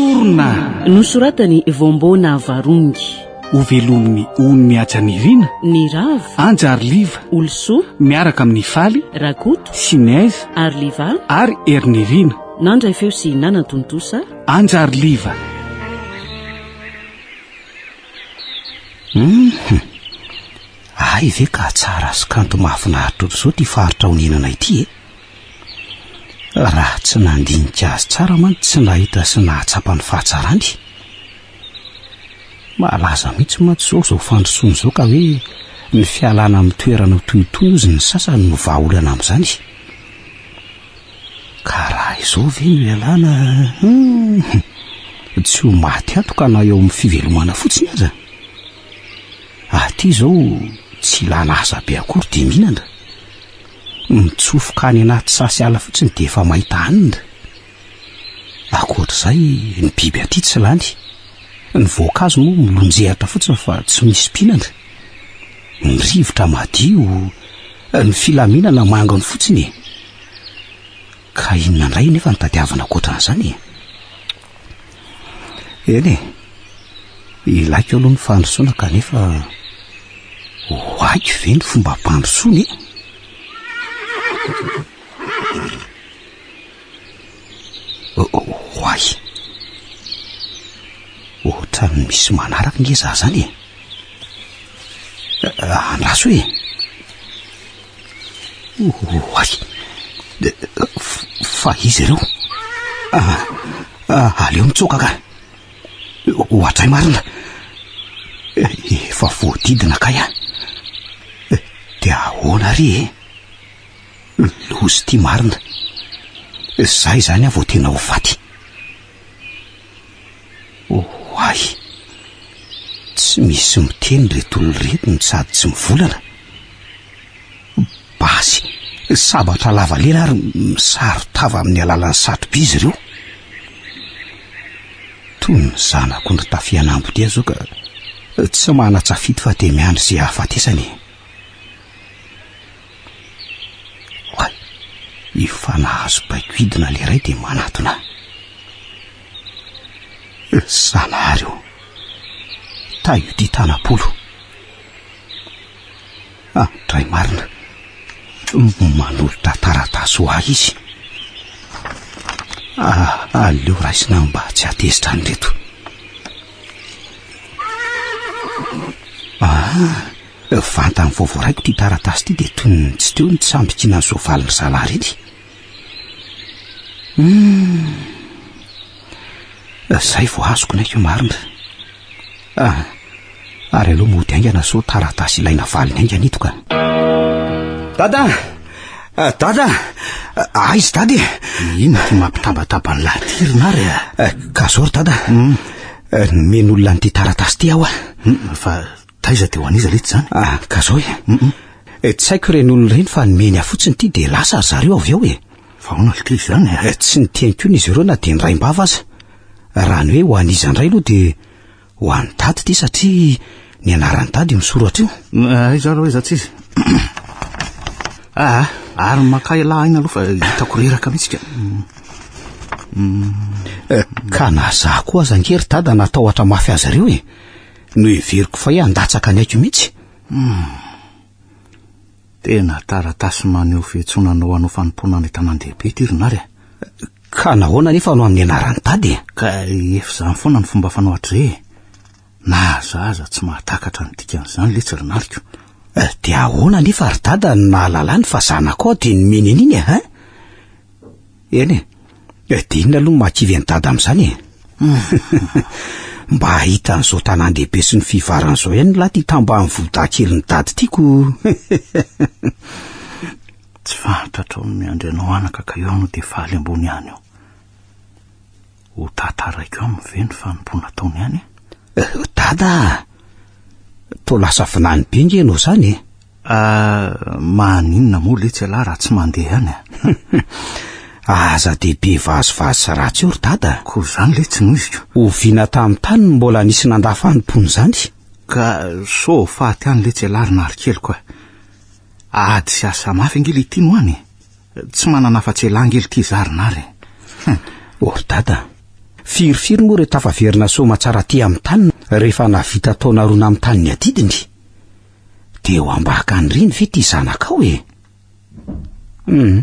Tsorina! Nosoratan'i Voamboana Varongy. Hovelomin'i Ony Mihajanirina. Niravo. Anja ary Liva. Olosoa. Miaraka amin'i Faly. Rakoto. Sy Nez. Ary Liva. Ary Herinirina. Nandray feo sy nanatontosa. Anja ary Liva. Hum! Hay ve ka tsara sy kanto mahafinaritra ohatr'izao ity faritra onenana ity e! Raha tsy nandinika azy tsara mantsy tsy nahita sy nahatsapa ny fahatsarany. Malaza mihitsy mantsy izao izao fandrosoana izao ka hoe ny fialana amin'ny toerana toy itony hozy ny sasany no vahaolana amin'izany. Ka raha izao ve no ialana hum, tsy ho maty antoka na eo amin'ny fivelomana fotsiny aza. Aty izao tsy ilana asa be akory dia mihinana. Mitsofoka any anaty saha sy ala fotsiny dia efa mahita hanina. Ankoatr'izay, ny biby aty tsy lany. Ny voankazo moa milonjehatra fotsiny fa tsy misy mpihinana. Ny rivotra madio, ny filaminana manginy fotsiny e. Ka inona indray nefa no tadiavina ankoatran'izany e? Eny e, ilaiko aloha ny fandrosoana kanefa ho haiko ve ny fomba hampandrosoana e? Oay! Ohatran'ny misy manaraka nge za zany e! Andraso e! Oay! Fa iza ireo? Aleo mitsoaka ka! Ohatray marina! Efa voadidina kay aho! Dia ahoana ary e? Loza ity marina! Zay izany aho vao tena ho faty! Oay! Tsy misy miteny ireto olona ireto no sady tsy mivolana. Basy, sabatra lava lela ary misaron-tava amin'ny alalan'ny satroby izy ireo. Toy ny zanak'ondry tafihana ambodia zao ka tsy manan-tsafidy fa dia miandry izay hahafatesany e. Oay! Efa nahazo baiko hidina ilay iray dia manatona ahy. Zanahary ô! Tahio ity tanam-polo. Ah, dray marina. Manolotra taratasy ho ahy izy. Ah, aleo raisina mba tsy hatezitra an'ireto. Ah, vantany vao voaraiko ity taratasy ity dia toy ny tsy teo ny tsambikinan'ny soavalin'ny zalahy ireny. Hum. Zay vao azoko ny aiko marina. Ah, ary aleo mody haingana sao taratasy ilaina valiny haingana ito ka. Dada! Ah, dada! Ah, aiza dada e? Inona ty mampitabataba ny lahy ty ry Nary a? Eh, ka zao ry dada. Hmm. Eh, nomen'olona an'ity taratasy ity aho ah. Hmm, fa taiza dia ho an'iza letsy izany? Ah, ka zao e. Hmm, eh, tsy haiko ireny olona ireny fa nomeny ahy fotsiny ity dia lasa ry zareo avy eo e. Fa ahoana ity izany e? Tsy niteny koa izy ireo na dia niraim-bava aza. Raha ny hoe ho an'iza indray aloha dia ho an'i Dada ity satria ny anaran'i Dada io misoratra io. Aiza ary aiza tsy izy? Ah, ary maka ialahy aina aloha fa hitako reraka mihitsy ka. Eh, ka na za koa aza ange ry Dada natahotra mafy azy ireo e. Noheveriko fa hoe handatsaka ny aiko mihitsy. Tena taratasy maneho fiantsoana anao hanao fanompoana any an-tanàn-dehibe ity ry Nary a. Ka nahoana anefa no amin'ny anaran'i Dada e? Ka efa izany foana ny fomba fanao hatrizay e. Na za aza tsy mahatakatra ny dikan'izany letsy ry Nariko. Eh, dia ahoana anefa ry Dada no nahalalany fa zanakao dia nomeny an'iny e, hein? Eny e, eh, dia inona aloha no mahakivy an'i Dada amin'izany e? Mba hahita an'izao tanàn-dehibe sy ny fivaran'izao ihany lahy ity tambanivohida kelin'i Dada ity ko. Tsy fantatrao ny miandry anao anaka ka eo no dia faly ambony ihany eo. Ho tantaraiko aminy ve ny fanompoana ataony any e? Eh, Dada a! Toa lasa vinany be nge ianao izany e! Ah, maninona moa letsy ialahy raha tsy mandeha any a? Aza dia be vazivazy sy ratsy eo ry dada. Koa izany letsy no iziko. Oviana tamin'ny tany no mbola nisy nandà fanompoana izany? Ka sao ho faty any letsy ialahy ry Narikeliko a! Ady sy asa mafy ange le ity no any e! Tsy manana afa-tsy ialahy ange ity za ry Nary e! Hum, ô ry dada, Firifiry moa ireo tafaverina soamatsara aty amin'ny taniny rehefa nahavita taona roa namitany ny adidiny? Dia ho ambakan'ireny ve ity zanakao e? Hum,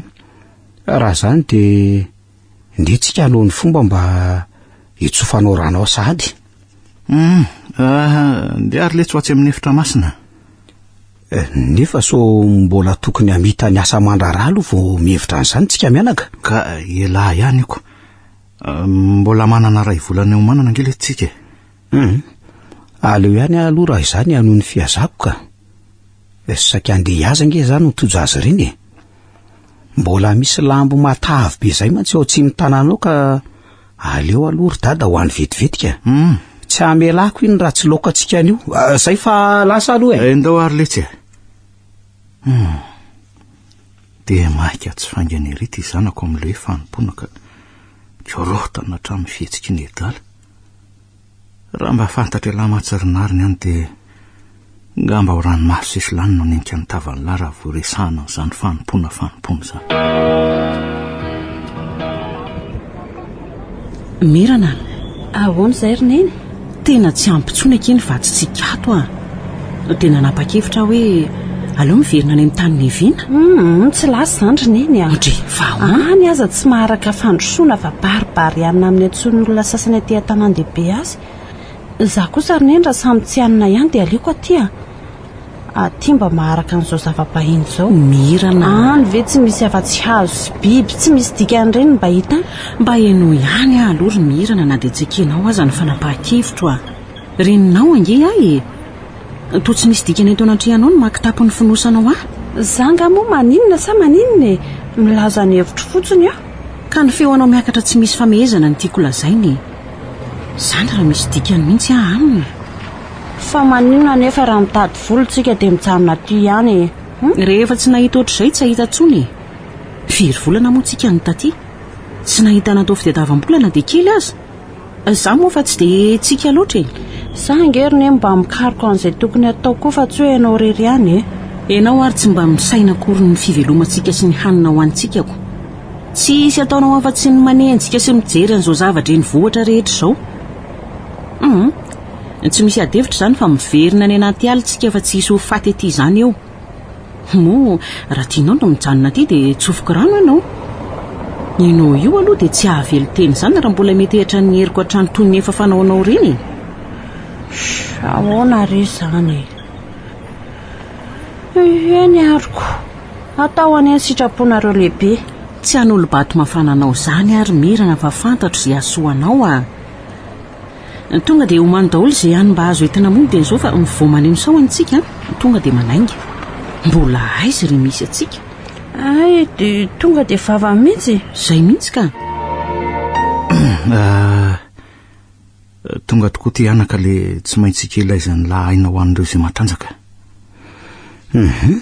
raha izany dia ndeha tsika hanao ny fomba mba hitsofanao rano ao sahady. Hum, ah, ndeha ary letsy ho atsy amin'ny efitra masina. Eh, nefa sao mbola tokony hamita ny asa aman-draharaha aloha vao mihevitra an'izany tsika mianaka. Ka elah ihany io ko. Eh, mbola manana iray volana iomanana ange letsy tsika e. Hum, aleo ihany aho aloha raha izany hanohy ny fihazako ka. Saika handeha hihaza ange izaho no tojo azy ireny e. Mbola misy lambo matavy be izay mantsy ao atsimon'ny tanàna ao ka aleo aloha ry dada ho any vetivetika. Hmm. Tsy hamelako iny raha tsy laokantsika an'io. Ah, zay fa lasa aloha e. Ndao ary letsy e. Hmm. Dia maika tsy faingana ery ity zanako amin'ilay hoe fanompoana ka korontana hatramin'ny fihetsiky ny edala. Raha mba fantatr'ialahy mantsy ry Nariny an dia ngamba ho ranomaso sesilany no nenika ny tavan'lahy raha vao resahana an'izany fanompoana fanompoana izany. Mirana an! Ahoana izay ry Neny? Tena tsy ampy intsony akia ny vadintsika ato an! Dia nanapa-kevitra aho hoe aleo miverina any amin'ny tany niaviana. Hum, tsy lasa izany ry Neny a! Ndry, fa ahoana? Any aza tsy maharaka fandrosoana fa baribarianina amin'ny antsoin'ny olona sasany aty an-tanàn-dehibe azy. Izaho kosa ry Neny raha samy tsy hanina ihany dia aleoko aty a! Aty mba maharaka an'izao zava-bahiny izao. Mirana a! Any ve tsy misy afa-tsy hazo sy biby tsy misy dikany ireny mba hita any? Mba henoy ihany aho aloha ry Mirana na dia tsy ekenao aza ny fanapahan-kevitro a! Reninao ange aho e! Toa tsy misy dikany eto anatrehanao ny maha kitapo ny fonosanao ahy. Za nga moa maninona sa maninona e? Milaza ny hevitro fotsiny aho. Ka ny feonao miakatra tsy misy famehezana no tiako lazaina e! Zany raha misy dikany mihitsy aho aminy. Fa maninona anefa raha mitady vola tsika dia mijanona aty ihany e? Hum? Rehefa tsy nahita ohatr'izay tsy hahita intsony e! Firy volana moa tsika no taty? Tsy nahita natao fitadiavam-bola na dia kely aza. Za moa fa tsy dia tsika loatra e! Za ange ry neny mba mikaroka an'izay tokony hatao koa fa tsy hoe ianao irery ihany e! Ianao ary tsy mba misaina akory ny fivelomantsika sy ny hanina hohanintsika ko! Tsy hisy ataonao afa-tsy ny manenjika sy mijery an'izao zava-drenivohitra rehetra izao. Hum! Tsy misy ady hevitra izany fa miverina any anaty ala tsika fa tsy hisy ho faty aty izany eo. Moa raha tianao ny mijanona aty dia tsofiko rano ianao. Ianao io aloha dia tsy hahavelon-tena izany raha mbola metehitra ny heriko hatrany toy ny efa fanaonao ireny e. Sh, ahoana re izany e? Eny ary ko. Atao anie ny sitraponareo lehibe. Tsy hanolo-bato mafana anao izany aho ry Mirana fa fantatro izay hahasoa anao a. Tonga dia omano daholo izay hany mba azo entina mony dia izao fa vao maneno sahona isika tonga dia manainga. Mbola aiza ry misy antsika? Ay, dia tonga dia vava mihitsy. Izay mihitsy ka. Ah, tonga tokoa ty anaka le tsy maintsy ikelaizan'ny lahy aina ho an'ireo izay matanjaka. Mhm.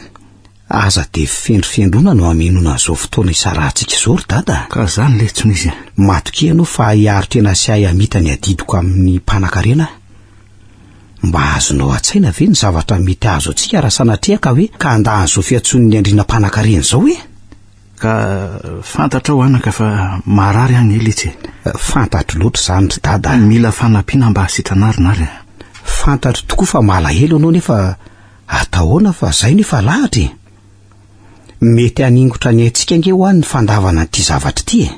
Aza dia fendrofendrona no hamenoana an'izao fotoana isarahantsika izao ry dada a! Ka zany letsy no izy a! Matokia ianao fa hiaro tena sy hahay hamita ny adidiko amin'ny mpanankarena aho. Mba azonao an-tsaina ve ny zavatra mety hahazo antsika raha sanatria ka hoe ka handà an'izao fiantsoan'ny andriana mpanankarena izao e? Ka fantatrao anaka fa marary aho anie letsy e! Fantatro loatra izany ry dada a! Mila fanampiana mba hahasitrana ahy ry Nary a! Fantatro tokoa fa malahelo ianao nefa Atao ahoana fa zay no efa lahatra e! Mety haningotra ny aintsika ange hoa ny fandavana an'ity zavatra ity e!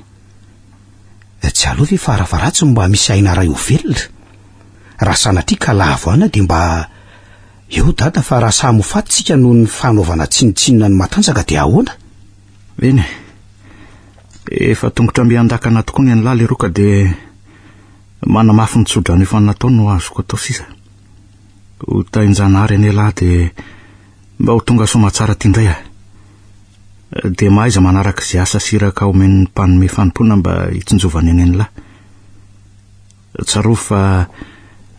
Tsy aleo ve farafaharatsiny mba misy aina iray ho velona? Raha sanatria ka lavo any dia mba eo dada fa raha samy ho faty tsika noho ny fanaovana tsinontsinona ny matanjaka dia ahoana? Eny e! Efa tongotra mby an-dakana tokoa ny an'lah leroa ka dia manamafy ny tsodrano efa natao no azoko atao sisa. Ho tahin-janahary anie lahy dia mba ho tonga soamatsara aty indray ah. Dia mahaiza manaraka izay asa sy iraka omen'ny mpanome fanompoana mba hitsinjovana eny an'lah. Tsarovy fa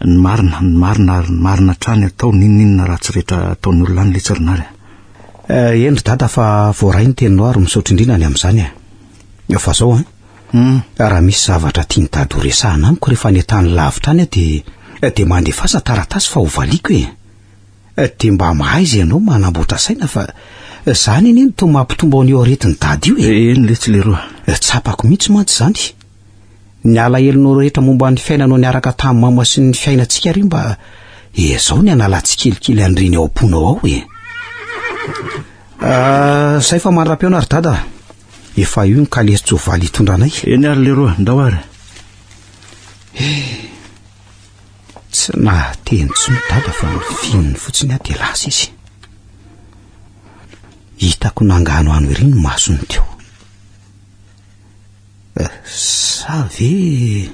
ny marina, ny marina ary ny marina hatrany atao n'inon'inona ratsy rehetra ataon'ny olona any letsy ry Nary a. Eh, eny ry dada fa voaray ny teninao ary misaotra indrindra ny amin'izany e. Fa zao an. Hum. Raha misy zavatra tian'i Dada ho resahana amiko rehefa any an-tany lavitra any aho dia dia mandefasa taratasy fa ho valiako e. Dia mba mahaiza ianao manamboatra saina fa izany anie no toa mampitombo an'io aretin'i Dada io e. Eny letsy leroa. Tsapako mihitsy mantsy izany. Ny alahelonao rehetra momba ny fiainanao niaraka tamin'i mama sy ny fiainantsika re mba ezao ny hanala tsikelikely an'ireny ao am-ponao ao e. Ah, zay fa mandra-pihaona ry dada. Efa io ny kalesy tsoavaly hitondra anay. Eny ary leroa, ndao ary. Eh, tsy nahateny intsony dada fa nofihininy fotsiny aho dia lasa izy. Hitako nanganohano ery ny masony teo. Eh, sa ve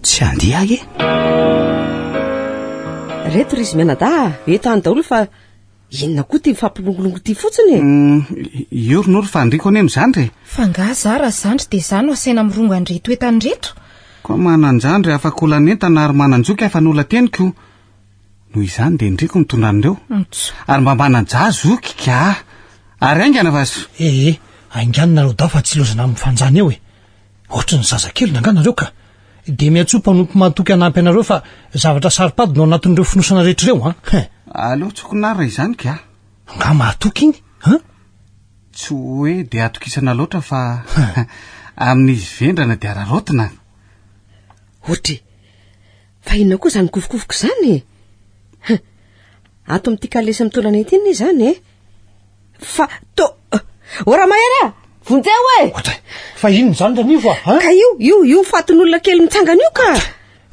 tsy handeha aho e? Reto ry izy mianadahy, eto any daholo fa Inona koa ity mifampilongolongo ity fotsiny e? Mm, io ry Noro fa andriko anie amin'izany e. Fa nga za raha zandry dia za no asaina mirongo an'ireto entana ireto? Koa manan-jandry afak'olan'entana ary manan-joky afa-nola-teniko. Noho izany dia ndriko mitondra an'ireo. Ary mba manan-ja zoky ka. Ary haingana fa. Ee, hainganina nareo dahy fa tsy lozana amin'ny fanjana eo e. Ohatry ny zazakely angaha nareo ka. Dia miantsoa mpanompo mahatoky hanampy anareo fa zavatra saro-pady no anatin'ireo fonosana rehetra ireo an. Hein. Aleo tsokonarina izany ka. Angaha mahatoky iny an? Tsy hoe dia atokisana loatra fa amin'izy vendrana dia araraotina. Ohatry, fa inona koa izany kofokofoka izany e? Hein. Ato amin'ity kalesy mitolana ity anie izany e. Fa to O Ramahery a! Vonjeo e! Ohatray, fa inona izany Ranivo a? Hein? Ka io, io, io fatin'olona kely mitsangana io ka!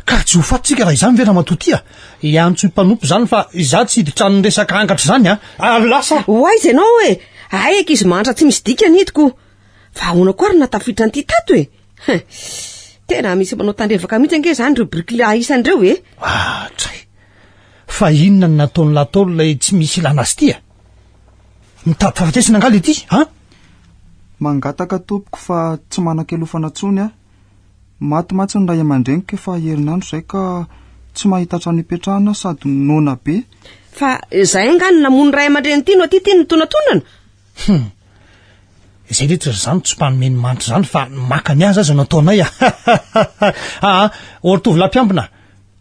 Ka tsy ho faty tsika raha izany ve ramatoa ty a? Hiantso mpanompo izany fa izaho tsy hiditra amin'ny resaka angatra izany a! Ary lasa! Ho aiza ianao e? Hay ankizy mahantra tsy misy dikany ito ko! Fa ahoana koa ary nahatafiditra an'ity tato e? Hein! Tena misy manao tandrevaka mihitsy ange izany ireo birikilahy isany ireo e! Ohatray! Fa inona no nataon'i Lataolo ilay tsy misy ilana azy ity a? Mitady fahafatesana angaha ity an? Mangataka tompoko fa tsy manan-kialofana intsony aho. Maty mantsy ny ray aman-dreniko efa herinandro izay ka tsy mahita trano hipetrahana aho sady noana be. Fa izay angaha no namono ray aman-dreny ity no aty ity nitonantonana? Hum. Izay letsy ry zany tsy mpanome ny manitra izany fa ny maka ny azy aza no ataonay a! Aa, ô ry tovolahy mpiambina,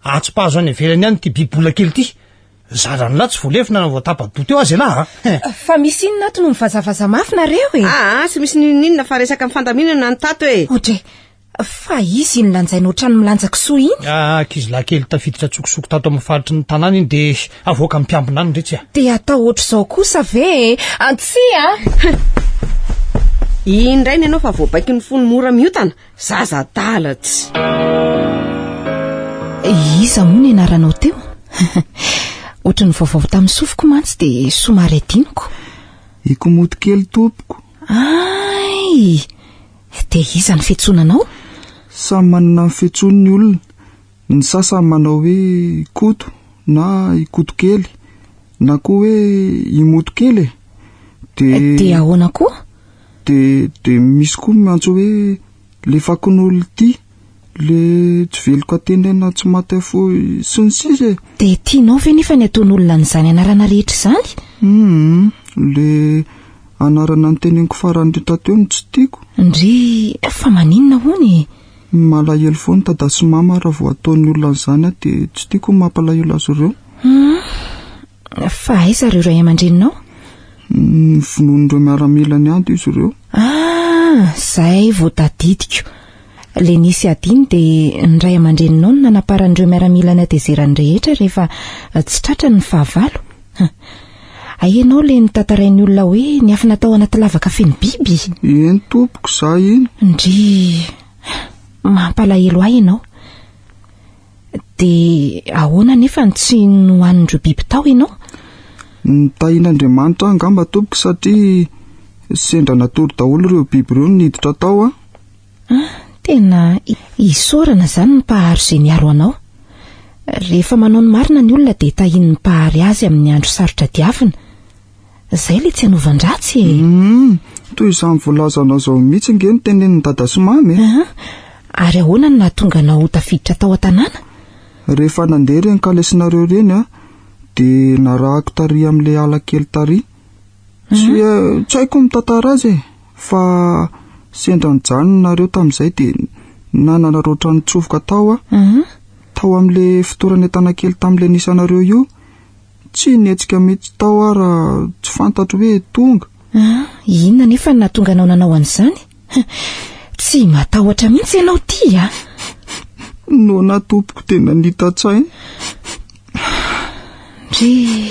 atsipazo any ivelany any ity bibibola kely ity. Zaran'lah tsy voalefona na voatapa-doha teo aza ialahy a! Fa misy inona ato no mivazavaza mafy nareo e? Aa, tsy misy n'inon'inona fa resaka mifandaminana ny tato e! Odre, fa izy iny lanjaina ohatran'ny milanja kisoa iny? Ah, ankizilahy kely tafiditra an-tsokosoko tato amin'ny faritry ny tanàna iny dia avoaka amin'ny mpiambina any retsy a! Dia atao ohatr'izao kosa ve e? Tsia a! Iny indray ny anao fa voabaikin'ny fony mora miotana. Zaza adala tsy. Iza moa ny anaranao teo? Ohatry ny vaovao tamin'ny sofiko mantsy dia somary adinoko. Ikomoto kely tompoko. Ay! Dia iza ny fiantsoana anao? Samy manana ny fiantsoany ny olona. Ny sasany manao hoe Koto na Ikotokely na koa hoe Imotokely e. Dia Dia ahoana koa? Dia dia misy koa miantso hoe le fakon'olo ity, le tsy velon-katenena tsy maty afoy sy ny sisa e. Dia tianao ve nefa ny ataon'olona an'izany anarana rehetra izany? Hum, le anarana noteneniko farany rehetra teo no tsy tiako. Ndry, fa maninona hono e? Malahelo foana dada sy mama raha vao ataon'ny olona an'izany aho dia tsy tiako ny mampalahelo azy ireo. Hum, fa aiza ireo ray aman-dreninao? Novonoin'ireo miaramila niady izy ireo. Ah, zay vao tadidiko. Le nisy adino dia ny ray aman-dreninao no nanaparan'ireo miaramila ny hatezerany rehetra rehefa tsy tratrany ny fahavalo. Hay ianao le notantarain'ny olona hoe niafina tao anaty lavaka feno biby? Eny tompoko, za iny. Ndry, mampalahelo ahy ianao. Dia ahoana anefa no tsy nohanin'ireo biby tao ianao? Nitahian'Andriamanitra ahy angamba tompoko satria sendra natory daholo ireo biby ireo no niditra tao aho. Ah, tena isaorana izany ny Mpahary izay niaro anao. Rehefa manao ny marina ny olona dia tahian'ny Mpahary azy amin'ny andro sarotra diavina. Izay ilay tsy hanaovan-dratsy e. Hum, toy izany voalazanao izao mihitsy ange no tenenin'i Dada sy Mama e. Ah, ary ahoana no nahatonga anao ho tafiditra tao an-tanàna? Rehefa nandeha ireny kalesinareo ireny aho, dia narahako tary amin'ilay ala kely tary. Tsy tsy haiko ny mitantara azy e, fa sendra nijanona nareo tamin'izay dia nanararaotra nitsofoka tao aho. Tao amin'ilay fitoeran'entana kely tamin'ilay nisy anareo io. Tsy nihetsika mihitsy tao aho raha tsy fantatro hoe tonga. Inona anefa no nahatonga anao nanao an'izany? Tsy matahotra mihitsy ianao ty a! Noana tompoko tena nita-tsaina. Ndry,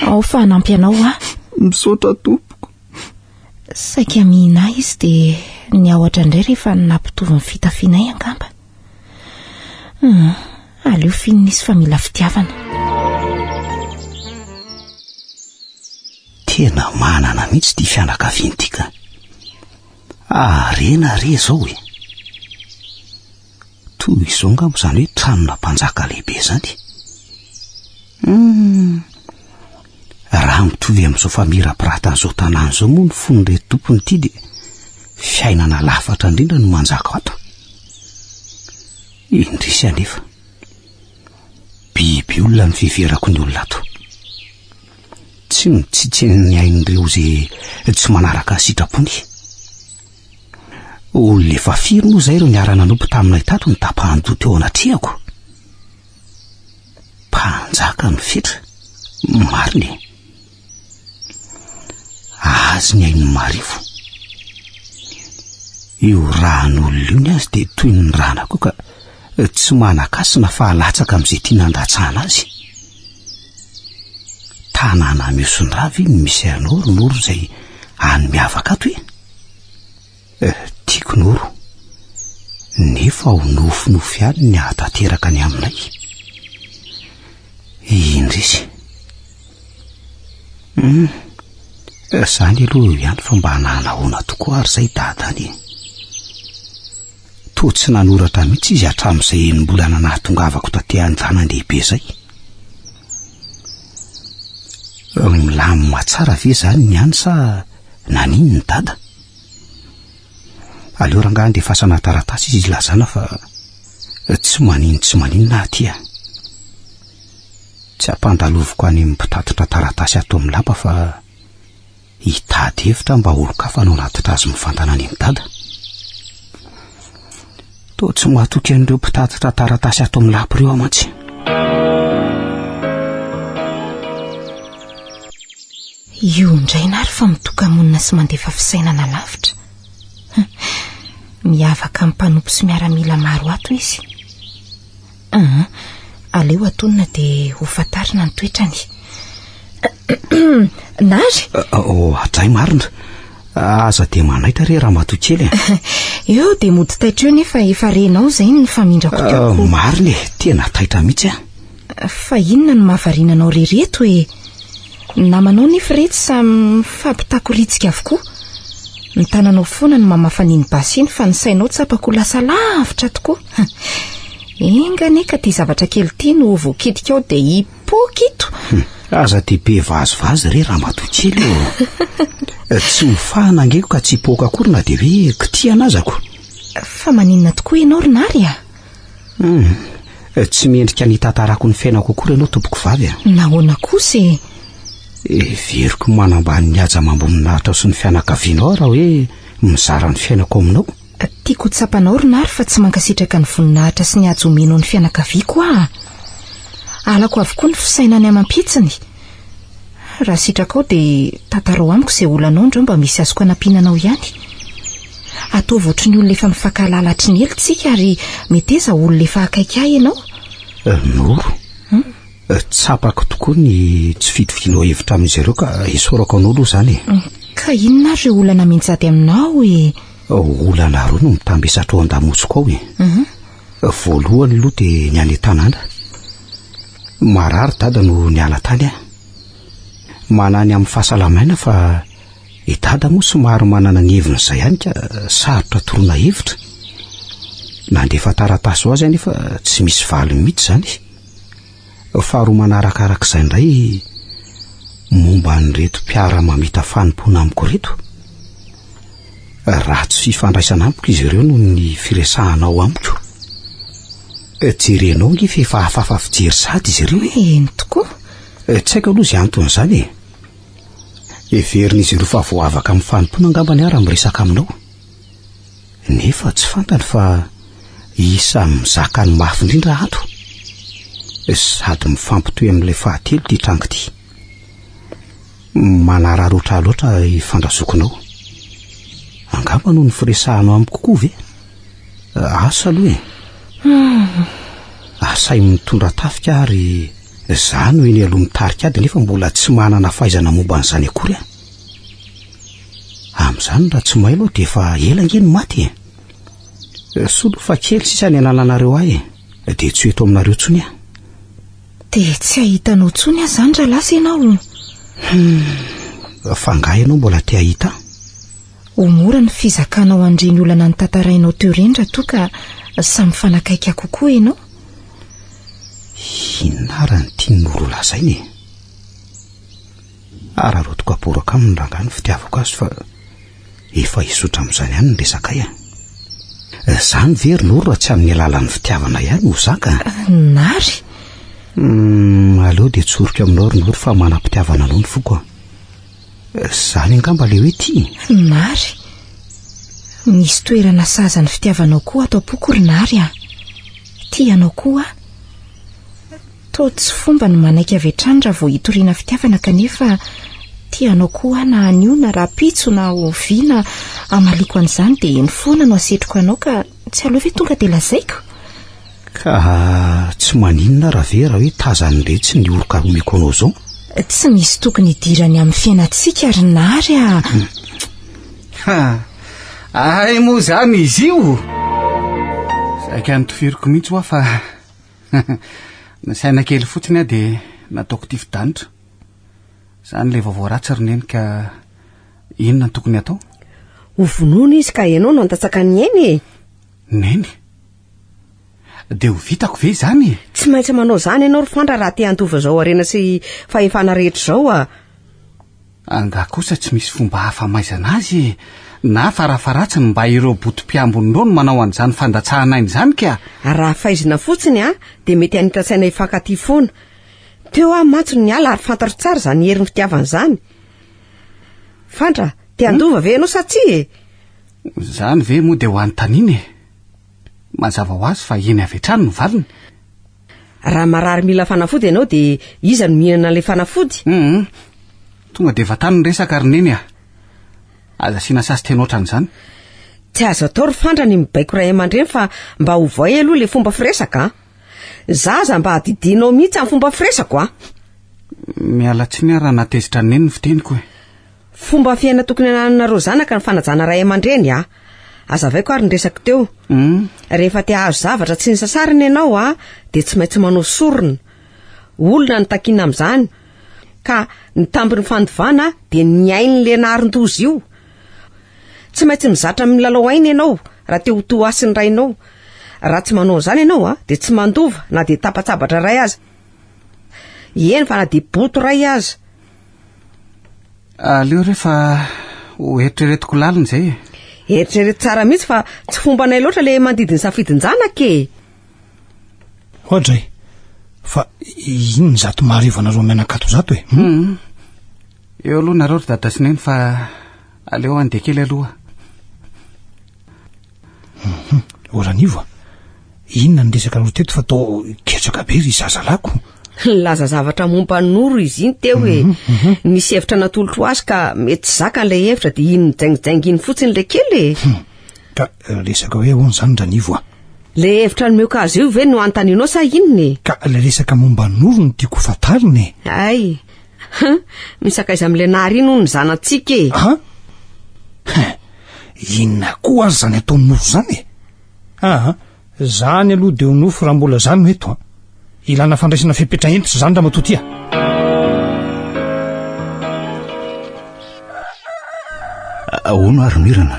ao fa hanampy anao aho. Misaotra tompoko. Saika mihina ahy izy dia niahotra indray rehefa nampitovy ny fitafianay angamba. Hmm, aleo finina izy fa mila fitiavana. Tena manana mihitsy ity fianakaviana ity ka. Harena re izao e. Toy izao angamba izany hoe tranona mpanjaka lehibe izany. Hmm. Raha mitovy amin'izao famirapiratan'izao tanàna izao moa ny fon'ireto tompony ity dia fiainana lafatra indrindra no manjaka ato. Indrisy anefa. Biby olona ny fiheverako ny olona ato. Tsy mitsitsy ny ain'ireo izay tsy manaraka ny sitrapony. Olona efa firy moa izay ireo niara-nanompo taminay tato no tapahan-doha teo anatrehako? Mpanjaka no fetra, marina e. Azy ny ain'ny marefo. Io ràn'olona io ny azy dia toy ny ràna koa ka tsy manan-kasina fa latsaka amin'izay tiana handatsahana azy. Tanàna mihoson-drà ve no misy anao ry Noro izay any miavaka ato e? Eh, tiako Noro, nefa ho nofinofy ihany ny hahatanteraka ny aminay. Indrisy. Hum, izany aloha eo ihany fa mba nanahoana tokoa ary izay dada any e. Toa tsy nanoratra mihitsy izy hatramin'izay enim-bolana nahatongavako taty an-tanan-dehibe izay. Milamina tsara ve izany ny any sa naninona i dada? Aleo rangahy andefasana taratasy izy hilazana fa tsy manino tsy maninona aho aty a. Tsy ampandaloviko any amin'ny mpitatitra taratasy ato amin'ny lapa fa hitady hevitra mba olon-kafa no hanatitra azy mivantana any amin'i Dada. Toa tsy matoky an'ireo mpitatitra taratasy ato amin'ny lapa ireo aho mantsy. Io indray nary fa mitoka-monina sy mandefa fisainana lavitra. Miavaka amin'ny mpanompo sy miaramila maro ato izy. Aa, aleo atonina dia ho fantarina ny toetrany. Nary? Oh, hatray marina. Aza dia manaitra re ramatoa kely e. Eo dia mody taitra eo nefa efa renao izay ny famindrako teo. Ah, marina e, tena taitra mihitsy aho. Fa inona no mahavariana anao re reto e? Ny namanao nefa iretsy samy mifampitakoritsika avokoa. Ny tananao foana no mamafa an'iny basy iny fa ny sainao tsapako ho lasa lavitra tokoa. Enga anie ka ity zavatra kely ity no ho voakitika ao dia hipoaka ito. Hmm, aza dia be vazivazy re ramatoa kely ô. Tsy mifahana angeko ka tsy hipoaka akory na dia hoe kitihana azako. Fa maninona tokoa ianao ry Nary a? Hum, tsy mendrika ny hitantarako ny fiainako akory ianao tompoko vavy a. Nahoana kosa e? Heveriko manambany ny haja amam-boninahitra sy ny fianakavianao aho raha hoe mizara ny fiainako aminao. Tiako ho tsapanao ry Nary fa tsy mankasitraka ny voninahitra sy ny haja omenao ny fianakaviako aho. Halako avokoa ny fisainany amam-pihetsiny. Raha sitrakao dia tantarao amiko izay olanao ndreo mba misy azoko anampiana anao ihany. Ataovy ohatry ny olona efa mifankahalala hatry ny ela tsika ary meteza olona efa akaiky ahy ianao. Eh, Noro, hmm? eh, tsapako tokoa ny tsy fitovianao hevitra amin'izy ireo ka isaorako anao aloha izany e. Hmm, ka inona ary ireo olana mianjady aminao e? Oh, olana roa no mitambesatra ao an-damosiko ao e. Mhm. Voalohany aloha dia ny any an-tanàna. Marary dada no niala tany aho. Manany amin'ny fahasalamaina fa i dada moa somary manana ny heviny izay ihany ka sarotra toroana hevitra. Nandefa taratasy ho azy anefa tsy misy valiny mihitsy izany. Faharoa manarakarak'izay indray momba an'ireto mpiara-mamita fanompoana amiko ireto. Ratsy fifandraisana amiko izy ireo noho ny firesahanao amiko. Jerenao ange fa efa hafahafa fijery sahady izy ireo e. Eny tokoa. Tsy haiko aloha izay anton'izany e. Heverin'izy ireo fa voavaka amin'ny fanompoana angambany aho raha miresaka aminao. Nefa tsy fantany fa isan'ny mizaka ny mafy indrindra ato. Sady mifampitohy amin'ilay fahatelo ity tranga ity. Manararaotra loatra ifandrazokinao. Angamba noho ny firesahanao amiko koa ve? Asa aloha e. Asainy mitondra tafika ary za no eny aloha mitarika ady nefa mbola tsy manana fahaizana momba an'izany akory aho. Amin'izany raha tsy mailo aho dia efa ela ange no maty e. Soa aloha fa kely sisa ny anananareo ahy e. Dia tsy ho eto aminareo intsony aho. Dia tsy hahita anao intsony aho izany raha lasa ianao. Hum, fa angaha ianao mbola te hahita ahy? Ho mora ny fizakanao an'ireny olana notantarainao teo ireny raha toa ka samy mifanakaiky ahy kokoa ianao. Inona ary no tian'i Noro holazaina e? Araraotiko aboraka aminy rangahy ny fitiavako azy fa efa hizotra amin'izany ihany ny resakay a. Izany ve ry Noro raha tsy amin'ny alalan'ny fitiavana ihany ho zaka? Nary! Hum, aleo dia tsoriko aminao ry Noro fa manam-pitiavana anao ny foko a. Izany angamba ilay hoe tia e. Nary! Misy toerana sahaza ny fitiavanao koa ato am-poko ry Nary a! Tia anao koa aho. Toa tsy fomba ny manaiky avy hatrany raha vao hitoriana fitiavana kanefa tia anao koa aho na anio na rahampitso na oviana hamaliako an'izany dia eny foana no asetriko anao ka tsy aleo ve tonga dia lazaiko? Ka tsy maninona raha ve raha hoe tazan'iretsy ny oroka omeko anao izao? Tsy misy tokony hidirany amin'ny fiainantsika ry Nary a! Ha! Hay moa izany izy io! Saika notifiriko mihitsy hoa fa Nisaina kely fotsiny aho dia nataoko tifi-danitra. Izany ilay vaovao ratsy ry Neny ka inona no tokony hatao? Ho vonoina izy ka ianao no handatsaka ny ainy e! Neny? Dia ho vitako ve izany e? Tsy maintsy manao izany ianao ry Fandra raha te handova izao harena sy fahefana rehetra izao a! Angaha kosa tsy misy fomba hafa hamaizana azy e? Na farafaharatsiny mba ireo botom-piambony ireo no manao an'izany fandatsahana aina izany ka! Raha faizina fotsiny a, dia mety hanita-tsaina hifankatia foana. Teo aho mantsy no niala ary fantatro tsara izany herin'ny fitiavana izany. Fandra, te handova ve ianao sa tsia e? Izany ve moa dia ho anontaniana e? Mazava ho azy fa eny avy hatrany no valiny. Raha marary mila fanafody ianao dia iza no mihinana an'ilay fanafody? Hum. Tonga dia vatany ny resaka ry Neny a. Aza asiana sasy tena ohatran'izany. Tsy azo atao ry Fandra ny mibaiko ray aman-dreny fa mba ovay aloha ilay fomba firesaka a. Za aza mba adidianao mihitsy amin'ny fomba firesako a. Miala tsiny aho raha nahatezitra an'i Neny ny fiteniko e. Fomba fiaina tokony anananareo zanaka ny fanajana ray aman-dreny a! Azavaiko ary ny resako teo. Rehefa te hahazo zavatra tsy nisasarana ianao a, dia tsy maintsy manao sorona. Olona no takiana amin'izany. Ka ny tambin'ny fandovana dia ny ain'ilay naharin-doza io. Tsy maintsy mizatra milalao aina ianao raha te ho toa ahy sy ny rainao. Raha tsy manao an'izany ianao a, dia tsy mandova na dia tapa-tsabatra iray aza. Eny fa na dia boto iray aza. Aleo re fa ho eritreretiko lalina izay e. Eritrereto tsara mihitsy fa tsy fombanay loatra le mandidy ny safidin-janaka e. Oadray, fa inona izato maharivo anareo mianakato izato e? Hmm. Eo aloha nareo ry dada sy neny fa aleo handeha kely aloha. Mhm. O Ranivo a, inona ny resaka aloha teto fa toa ketraka be ry zazalako? Nilaza zavatra momba an'i Noro izy iny teo e. Mhm, mhm. Nisy hevitra natolotro azy ka mety tsy zakany ilay hevitra dia iny nijaingijaingy iny fotsiny ilay kely e. Hmm. Ka eh, resaka hoe ahoana izany Ranivo a? Ilay hevitra nomeko azy io ve no anontanianao sa inona e? Ka ilay resaka momba an'i Noro no tiako ho fantarina e. Hay. Misakaiza amin'ilay Nary iny hono ny zanatsika e. Ha? Inona koa ary izany ataon'i Nofy izany e? Aa, izany aloha dia ho nofy raha mbola izany no eto an. Ilana fandraisana fepetra hentitra izany ramatoa ty a. Ahoana ary Mirana?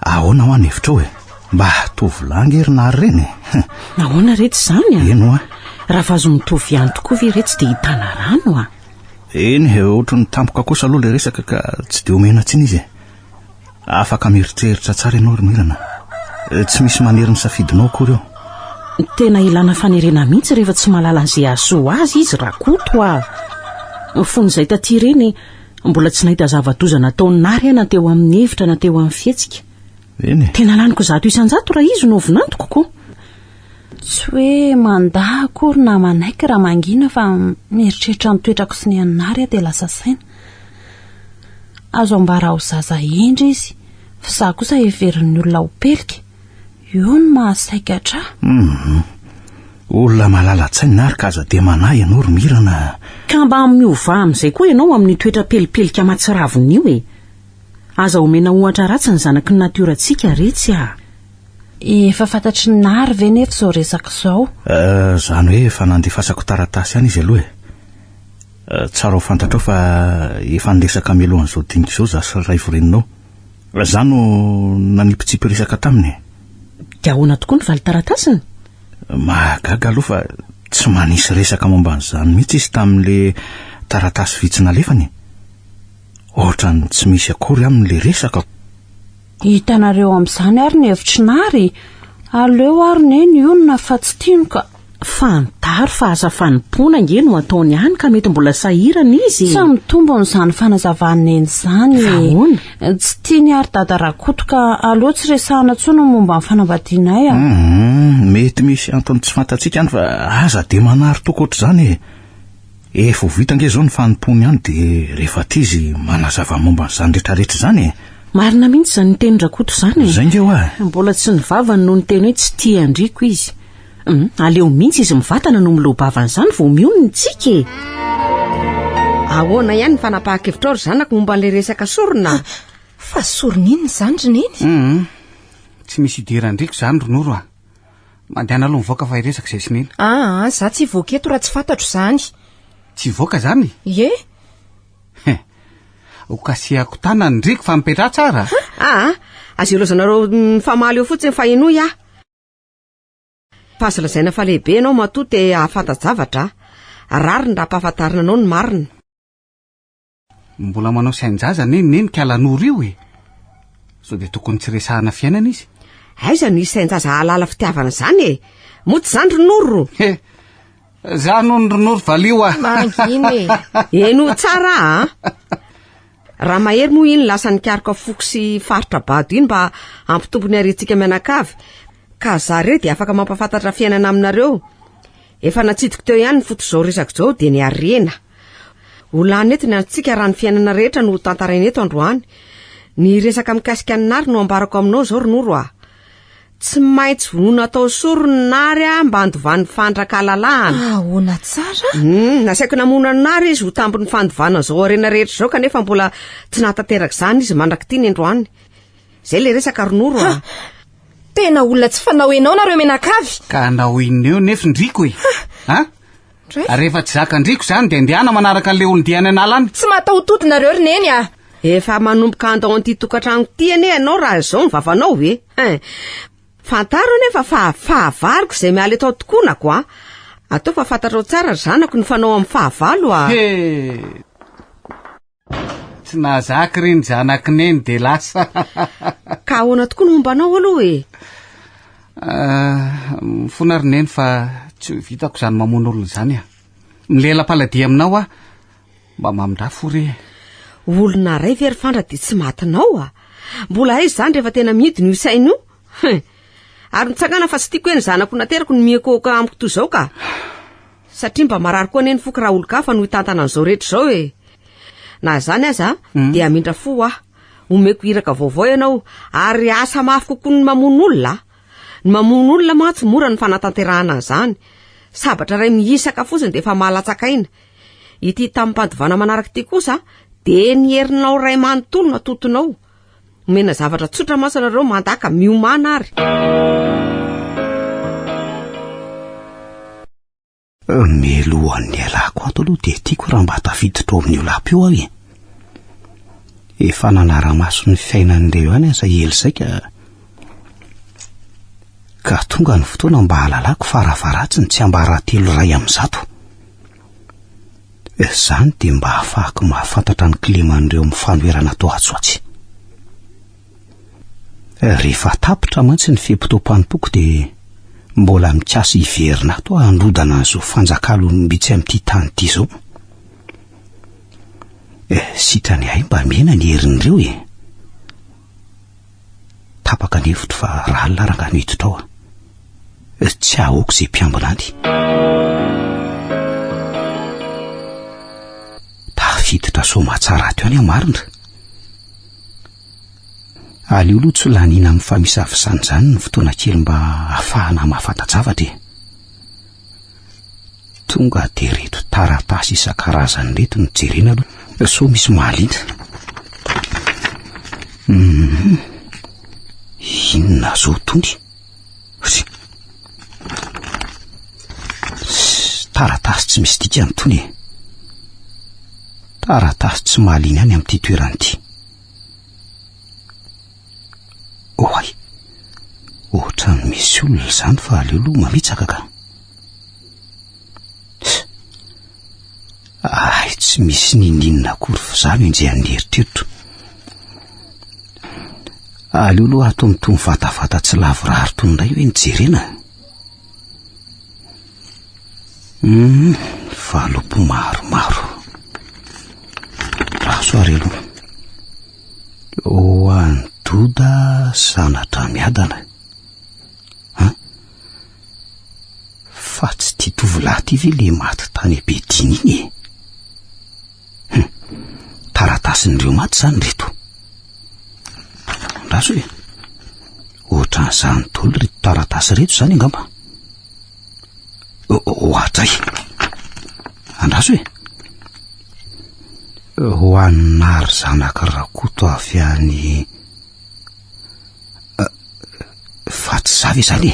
Ahoana hoa ny hevitrao e? Mba tovolahy ange ry Nary ireny e. Nahoana retsy izany a? Eny hoa. Raha vazo mitovy ihany tokoa ve retsy dia hitana rano a? Eny e, ohatry ny tampoka kosa aloha ilay resaka ka tsy dia omena tsiny izy e. Afaka mieritreritra tsara ianao ry Mirana. Tsy misy manery ny safidinao akory eo. Tena ilana fanerena mihitsy rehefa tsy mahalala an'izay hahasoa azy izy Rakoto a! Fony izay taty ireny, mbola tsy nahita zava-doza nataon'i Nary aho na teo amin'ny hevitra na teo amin'ny fihetsika. Eny e. Tena laniko 100% raha izy no vinantoko ko. Tsy hoe mandà akory na manaiky raha mangina fa mieritreritra ny toetrako sy ny an'i Nary aho dia lasa saina. Azo ambara ho zaza hendry izy. Fa za kosa heverin'ny olona ho pelika. Eo no mahasaikatra ahy. Hum. Olona malala-tsaina ary ka aza dia manahy ianao ry Mirana a. Ka mba miovà amin'izay koa ianao amin'io toetra pelipelika mahatsiravina io e. Aza omena ohatra ratsy ny zanaky ny natiorantsika retsy a. Efa fantatry ny Nary ve nefa izao resaka izao? Eh, izany hoe efa nandefasako taratasy ihany izy aloha e. Eh, tsara ho fantatrao fa efa niresaka mialohan'izao dinika izao za sy Raivoreninao. Za no nanipitsipy resaka taminy e. Dia ahoana tokoa ny valin-taratasiny? Mahagaga aloha fa tsy manisy resaka momba an'izany mihitsy izy tamin'le taratasy vitsy nalefany e. Ohatran'ny tsy misy akory aminy le resaka. Hitanareo amin'izany ary ny hevitry Nary e! Aleo ary Neny hionona fa tsy tiany ka. Fantaro fa asa fanompoana ange no ataony any ka mety mbola sahirana izy e! Tsy mitombina izany fanazavan'i Neny izany e! Fa ahoana? Tsy tiany ary Dada Rakoto ka aleo tsy resahana intsony ny momba ny fanambadianay a! Hum, mety misy antony tsy fantatsika any fa aza dia manary toky ohatr'izany e! Efa ho vita ange izao ny fanompoany any dia rehefa aty izy manazava momba an'izany rehetrarehetra izany e! Marina mihitsy izany tenin-dRakoto izany e! Izay ange hoa! Mbola tsy ny vavany no niteny hoe tsy tia an-dRiko izy. Hum, aleo mihitsy izy mivantana no miloa-bava an'izany vao mionona isika e! Ahoana ihany ny fanapahan-kevitrao ry zanako momba an'ilay resaka sorona? Fa sorona inona izany ry Neny? Hum, tsy misy idiran-dRiko izany ry Noro a! Mandehana aloha mivoaka fa hiresaka izay sy Neny. Aa, za tsy hivoaka eto raha tsy fantatro izany. Tsy hivoaka izany? Ie. He, ho kasihako tanana ny Riko fa mipetraha tsara. Aa, aza ilaozanareo mifamaly eo fotsiny fa henoy aho. Fa azo lazaina fa lehibe ianao matoa te hahafanta-javatra a! Rariny raha ampahafantarina anao ny marina. Mbola manao sain-jaza anie neny ka Lanoro io e! Sao dia tokony tsy resahana fiainana izy? Aiza no hisy sain-jaza hahalala fitiavana izany e! Moa tsy izany ry Noro? He! Za noho ry Noro valio a! Mangina e! Henoy tsara a! Raha mahery moa iny lasa nikaroka foko sy faritra bado iny mba hampitombo ny harentsika mianakavy ka za re dia afaka mampahafantatra fiainana aminareo. Efa natsidiko teo ihany ny fototr'izao resaka izao dia ny harena. Ho lany eto ny androntsika raha ny fiainana rehetra no ho tantaraina eto androany. Ny resaka mikasika an'i Nary no ambarako aminao izao ry Noro a! Tsy maintsy vonoina atao sorona ny Nary a mba handovan'ny fandra-kalalahana. Ahoana tsara? Hum, nasaiko namono an'i Nary izy ho tambin'ny fandovana an'izao harena rehetra izao kanefa mbola tsy nahatanteraka izany izy mandrak'ity ny androany. Izay ilay resaka ry Noro a. Tena olona tsy fanao enao nareo mianakavy. Ka hanao inona eo nefa ndriko e? Ha? Rehefa tsy zakan-driko izany dia ndehana manaraka an'ilay olon-dia any an'ala any. Tsy mahataho-tody nareo ry Neny a. Efa manomboka handao an'ity tokantrano ity anie ianao raha izao ny vavanao e! Hein! Fantaro anefa fa fahavaloko izay miala eto an-tokonako a! Atao fa fantatrao tsara ry zanako ny fanao amin'ny fahavalo a! He! Tsy nahazaka ry ny zanak'i Neny dia lasa. Ka ahoana tokoa ny momba anao aloha e? Ah, mifona ry Neny fa tsy ho vitako izany mamono olona izany a! Milela-paladia aminao aho. Mba mamindrà fo re e. Olona iray ve ry Fandra dia tsy matinao a? Mbola aiza izany rehefa tena midina io saina io? Hein! Ary mitsangana fa tsy tiako hoe ny zanako naterako no mihekohoka amiko toy izao ka! Satria mba marary koa anie ny foko raha olon-kafa no hitantana an'izao rehetra izao e! Na izany aza dia hamindra fo aho. Omeko iraka vaovao ianao ary asa mafy kokoa ny mamono olona a! Ny mamono olona mantsy mora ny fanatanterahana an'izany. Sabatra iray mihisaka fotsiny dia efa mahalatsaka aina. Ity tamim-pandovana manaraka ity kosa dia ny herinao iray manontolo no atotonao. Omena zavatra tsotra mantsy nareo mandaka, miomàna ary. Mialohan'ny hialako ato aloha dia tiako raha mba tafiditra ao amin'io lapa io aho e. Efa nanara-maso ny fiainan'ireo ihany aza ela izay ka ka tonga ny fotoana mba hahalalako farafaharatsiny tsiambaratelo 101. Izany dia mba hahafahako mahafantatra ny kileman'ireo amin'ny fanoherana atao atsy ho atsy. Rehefa tapitra mantsy ny fe-potoam-panompoako dia mbola mikasa hiverina ato aho handrodana an'izao fanjakalom-bitsy amin'ity tany ity izao. Eh, sitrany ahy mba mihena ny herin'ireo e. Tapaka ny hevitro fa rahalina rangahy no hiditra ao a. Tsy ahoako izay mpiambina any. Tafiditra soamatsara ato ihany aho marina. Aleo aloha tsy laniana amin'ny famisavisana izany ny fotoana kely mba hahafahana mahafanta-javatra e. Tonga dia ireto taratasy isan-karazany ireto no jerena aloha sao misy mahaliana. Mhm. Inona zao tony? Taratasy tsy misy dikany tony e. Taratasy tsy mahaliana any amin'ity toerana ity. Oay! Ohatran'ny misy olona izany fa aleo aloha mamitsaka ka. Ay, tsy misy ninininona akory fa izaho no enjehan'ny eritreritro. Aleo aloha ato amin'itony vatavata tsy lavorary itony indray hoe ny jerena. Hum, valopy maromaro. Raso ary aloha. Ho an'i Doda zana-dRamiadana. An? Fa tsy ity tovolahy ity ve le maty tany Bediny iny e? Hum, taratasin'ireo maty izany ireto. Andraso e. Ohatran'izany daholo ireto taratasy ireto izany angamba. Ohatray. Andraso e. Ho an'i Nary zanak'i Rakoto avy any Fa tsy za ve izany e?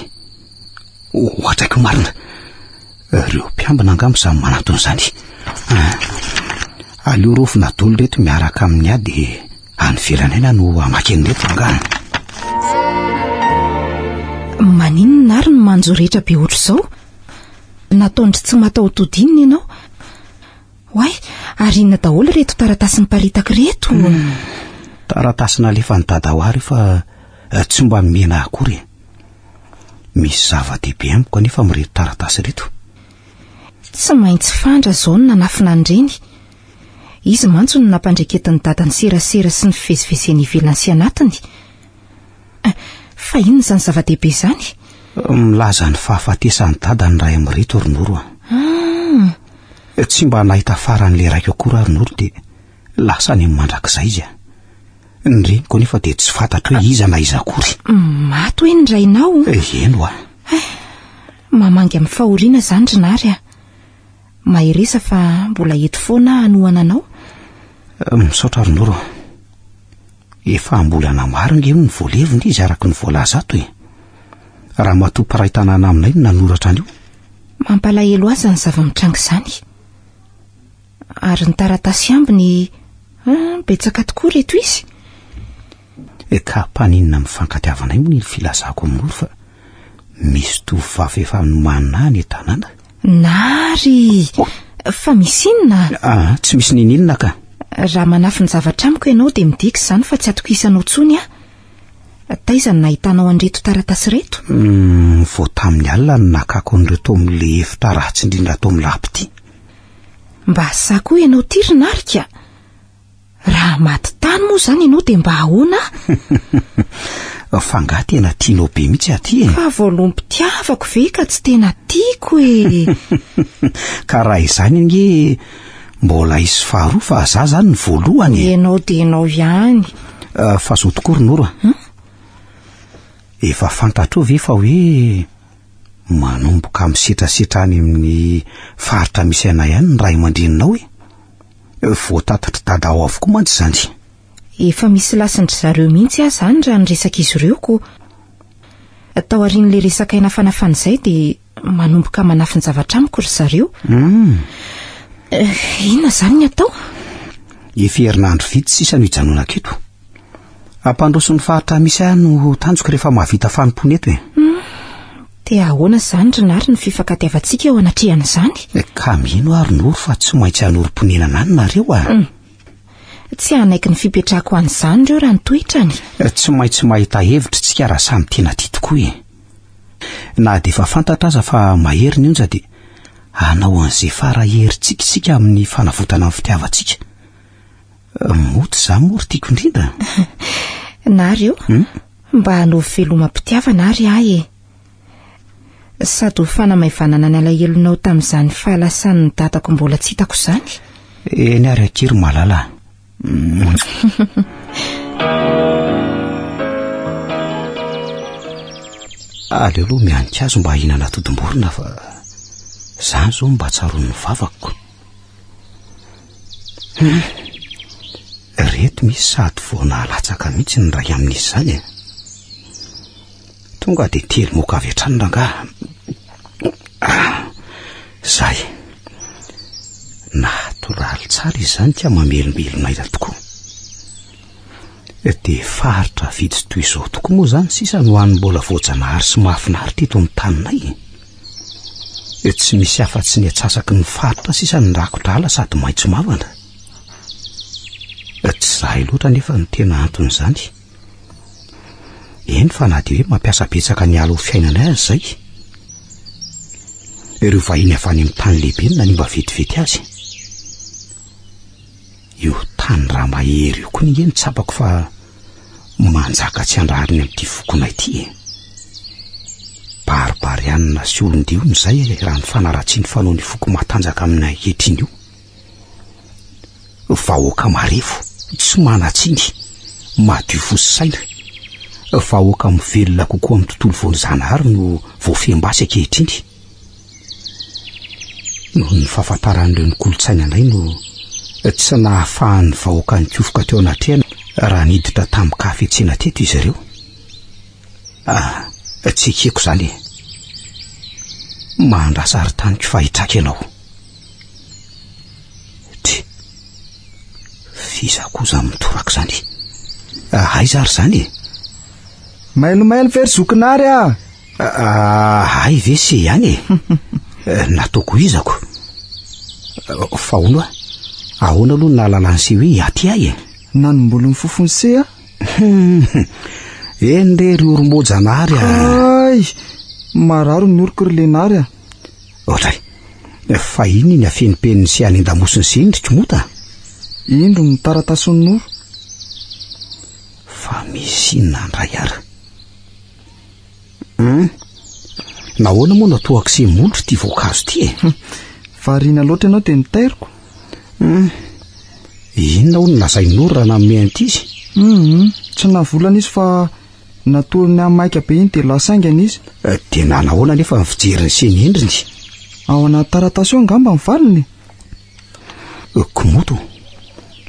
Ohatraiko marina. Ireo mpiambina angamba izany manantona izany. Aleo raofina daholo ireto miaraka amin'ny ahy dia any ivelany aina no hamaky an'ireto angaha. Maninona ary no manjoretra be ohatr'izao? Nataon-dry tsy mataho-tody inona ianao? Oay, ary inona daholo ireto taratasy miparitaka ireto? Hmm. Taratasy nalefan'i Dada ho ahy fa eh, tsy mba nomena akory e. Misy zava-dehibe amiko anefa amin'ireto taratasy ireto. Tsy maintsy fandra izao no nanafina an'ireny. Izy mantsy no nampandreketin'i Dada ny serasera sy ny fivezivezena ivelany sy anatiny. Eh, fa inona izany zava-dehibe izany? Milaza ny fahafatesan'i Dada ny ray amin'ireto ry Noro a. Ah. Tsy mba nahita faran'ilay raiko akory aho ry Noro dia lasa any amin'ny mandrakizay izy a. Ny reniko anefa dia tsy fantatro hoe iza na iza akory. Maty hoe ny rainao? Eh, eny hoa. Eh, mamangy amin'ny fahoriana izany ry Nary a. Mahereza fa mbola eto foana aho hanohana anao. Eh, misaotra ry Noro a. Efa am-bolana maro ange hono vao levona izy araka ny voalaza ato e. Ramatoa mpiray tanàna aminay no nanoratra an'io. Mampalahelo ahy izany zava-mitranga izany. Ary ny taratasy ambiny, ah, betsaka tokoa ireto izy. E, ka mpaninona amin'ny fankatiavanay moa ny filazako amin'i Noro fa misy tovovavy efa nomanina any an-tanàna. Nary! Fa misy inona? Ah, tsy misy ninininona ka. Raha manafin-javatra amiko ianao dia midika izany fa tsy atokisanao intsony aho. Taiza no nahitanao an'ireto taratasy ireto? Hmm, vao tamin'ny alina no nakako an'ireo tao amin'ilay efitra ratsy indrindra tao amin'ny lapa ity. Mba sahy koa ianao ity ry Narika. Raha maty tany moa izany ianao dia mba ahoana? Fa angaha tena tianao be mihitsy aty e? Fa voaloham-pitiavako ve ka tsy tena tiako e? Ka raha izany ange mbola hisy faharoa fa za zany ny voalohany e. Ianao dia ianao ihany. Eh, fa zao tokoa ry Noro a. Hmm? Efa fantatrao ve fa hoe manomboka misetrasetra any amin'ny faritra misy anay any ny ray aman-dreninao e? Voatatitr'i Dada ao avokoa mantsy izany. Efa misy lasin-dry zareo mihitsy aho izany raha ny resak'izy ireo ko. Tao aorian'ilay resakay nafanafana izay dia manomboka manafin-javatra amiko ry zareo. Hmm. Eh, inona izany ny atao? Efa herinandro vitsy sisa no hijanonako eto. Hampandroso ny faritra misy ahy no tanjoko rehefa mahavita fanompoana eto e. Hmm. Dia ahoana izany ry Nary ny fifankatiavantsika eo anatrehan'izany? Eh, ka mino aho ry Noro fa tsy maintsy hanorim-ponenana any nareo a. Hmm. Tsy hanaiky ny fipetrahako any izany ireo raha ny toetrany. Eh, tsy maintsy mahita hevitra isika raha samy tena tia tokoa e. Na dia efa fantatra aza fa mahery ny onja dia hanao an'izay fara herintsika isika amin'ny fanavotana ny fitiavantsika. Eh, mody izaho moa ry tiako indrindra. Nary eo. Hmm? Mba hanaovy velomam-pitiavana ary ahy e! Sady ho fanamaivanana ny alahelonao tamin'izany fahalasan'ny dadako mbola tsy hitako izany. Eny ary akia ry malala a. Aleo aloha mihanika azy mba hihinana atodimborona fa zany zao mba tsaroan'ny vavako. Hum. Reto misy sady vao nahalatsaka mihitsy ny iray amin'izy izany e. Tonga dia telo moka avy hatrany rangaha. Ah, zay. Natoraly tsara izy izany ka mamelombelona aina tokoa. Dia faritra vitsy toy izao tokoa moa izany sisa no hany mbola voajanahary sy mahafinaritra eto amin'ny taninay e. Tsy misy afa-tsy ny atsasaky ny faritra sisa ny rakotra ala sady maitso mavana. Tsy izahay loatra anefa no tena anton'izany. Eny fa na dia hoe mampiasa betsaka ny ala ho fiainanay aza izay. Ireo vahiny avy any amin'ny tany lehibe no nanimba vetivety azy. Io tany Ramahery io koa ange no tsapako fa manjaka tsy an-drariny amin'ity fokonay ity e. Baribarianina sy olon-dia hono izay e, raha ny fanaratsiany fanaon'io foko matanjaka aminay ankehitriny io. Vahoaka marefo, tsy manan-tsiny, madio fo sy saina. Vahoaka mivelona kokoa amin'ny tontolo voanjanahary no voafehim-basy ankehitriny. Noho ny fahafantaran'ireo ny kolontsainanay no tsy nahafahan'ny vahoaka nikofoka teo anatrehany raha niditra tamin-kafetsena teto izy ireo. Ah, tsy ekeko izany e. Mahandrasa ary taniko fa hitraka ianao. Ty. F'iza koa izany mitoraka izany? Ah, aiza ary izany e? Mailomailo ve ry zokinary ah? Ah, hay ve se ihany e? Eh, nataoko izako. Fa hono aho, ahoana aloha no nahalalan'i se hoe aty ahy e? Nanomboly ny fofon'i se aho. Eny re ry orombojanahary a! Hay! Marary ny oroko ry Lenary a! Ohatray, fa inona iny afenimpenin'i se any an-damosin'i se iny ry Kimota? Indro ny taratasin'i Noro. Fa misy inona indray ary? Hum. Nahoana moa no atohako sy molotro ity voankazo ity e? Hum. Variana loatra ianao dia nitairiko. Hum. Inona hono lazain'i Noro raha nanome an'ity izy? Hum. Tsy nahavolana izy fa natorony ahy maika be iny dia lasa haingana izy. Eh, dia nanahoana anefa ny fijeriny sy ny endriny? Ao anaty taratasy ao angamba ny valiny e. Eh, Komodo,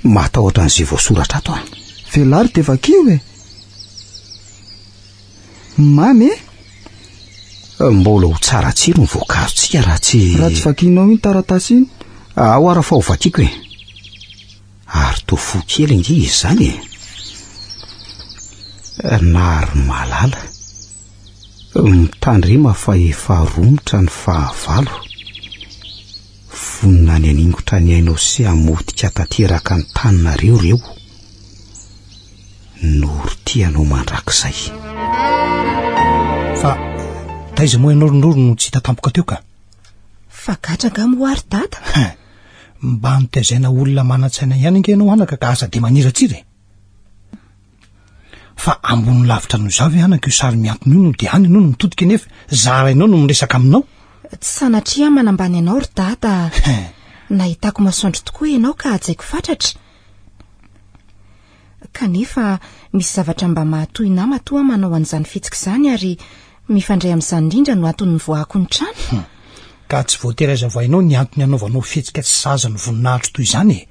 matahotra an'izay voasoratra ato aho. Velaro dia vakio e. Mamy e! Mbola ho tsara tsiro ny voankazontsika raha tsy... Raha tsy vakianao iny taratasy iny. Ao ara fa ho vakiako e. Ary toa fo kely ange izy izany e. Nary malala. Mitandrema fa efa romotra ny fahavalo. Vonona ny haningotra ny ainao sy hamotika tanteraka ny taninareo ireo. Noro tia anao mandrakizay. Fa taiza moa ianao ry Noro no tsy hita tampoka teo ka? Fa gadra angaha moa ary dada? Hein! Mba notezaina olona manan-tsaina ihany ange ianao anaka ka aza dia maniratsira e! Fa ambony lavitra noho izaho ve anaka io sary mihantona io no dia any ianao no mitodika nefa zarainao no miresaka aminao? Tsy sanatria aho manambany anao ry dada. Hein! Nahitako masoandro tokoa ianao ka hajaiko fatratra. Kanefa misy zavatra mba mahatohina ahy matoa aho manao an'izany fihetsika izany ary mifandray amin'izany indrindra no antony nivoahako ny trano. Hum. Ka tsy voatery hazavainao ny antony anaovanao fihetsika tsy sahaza ny voninahitro toy izany e!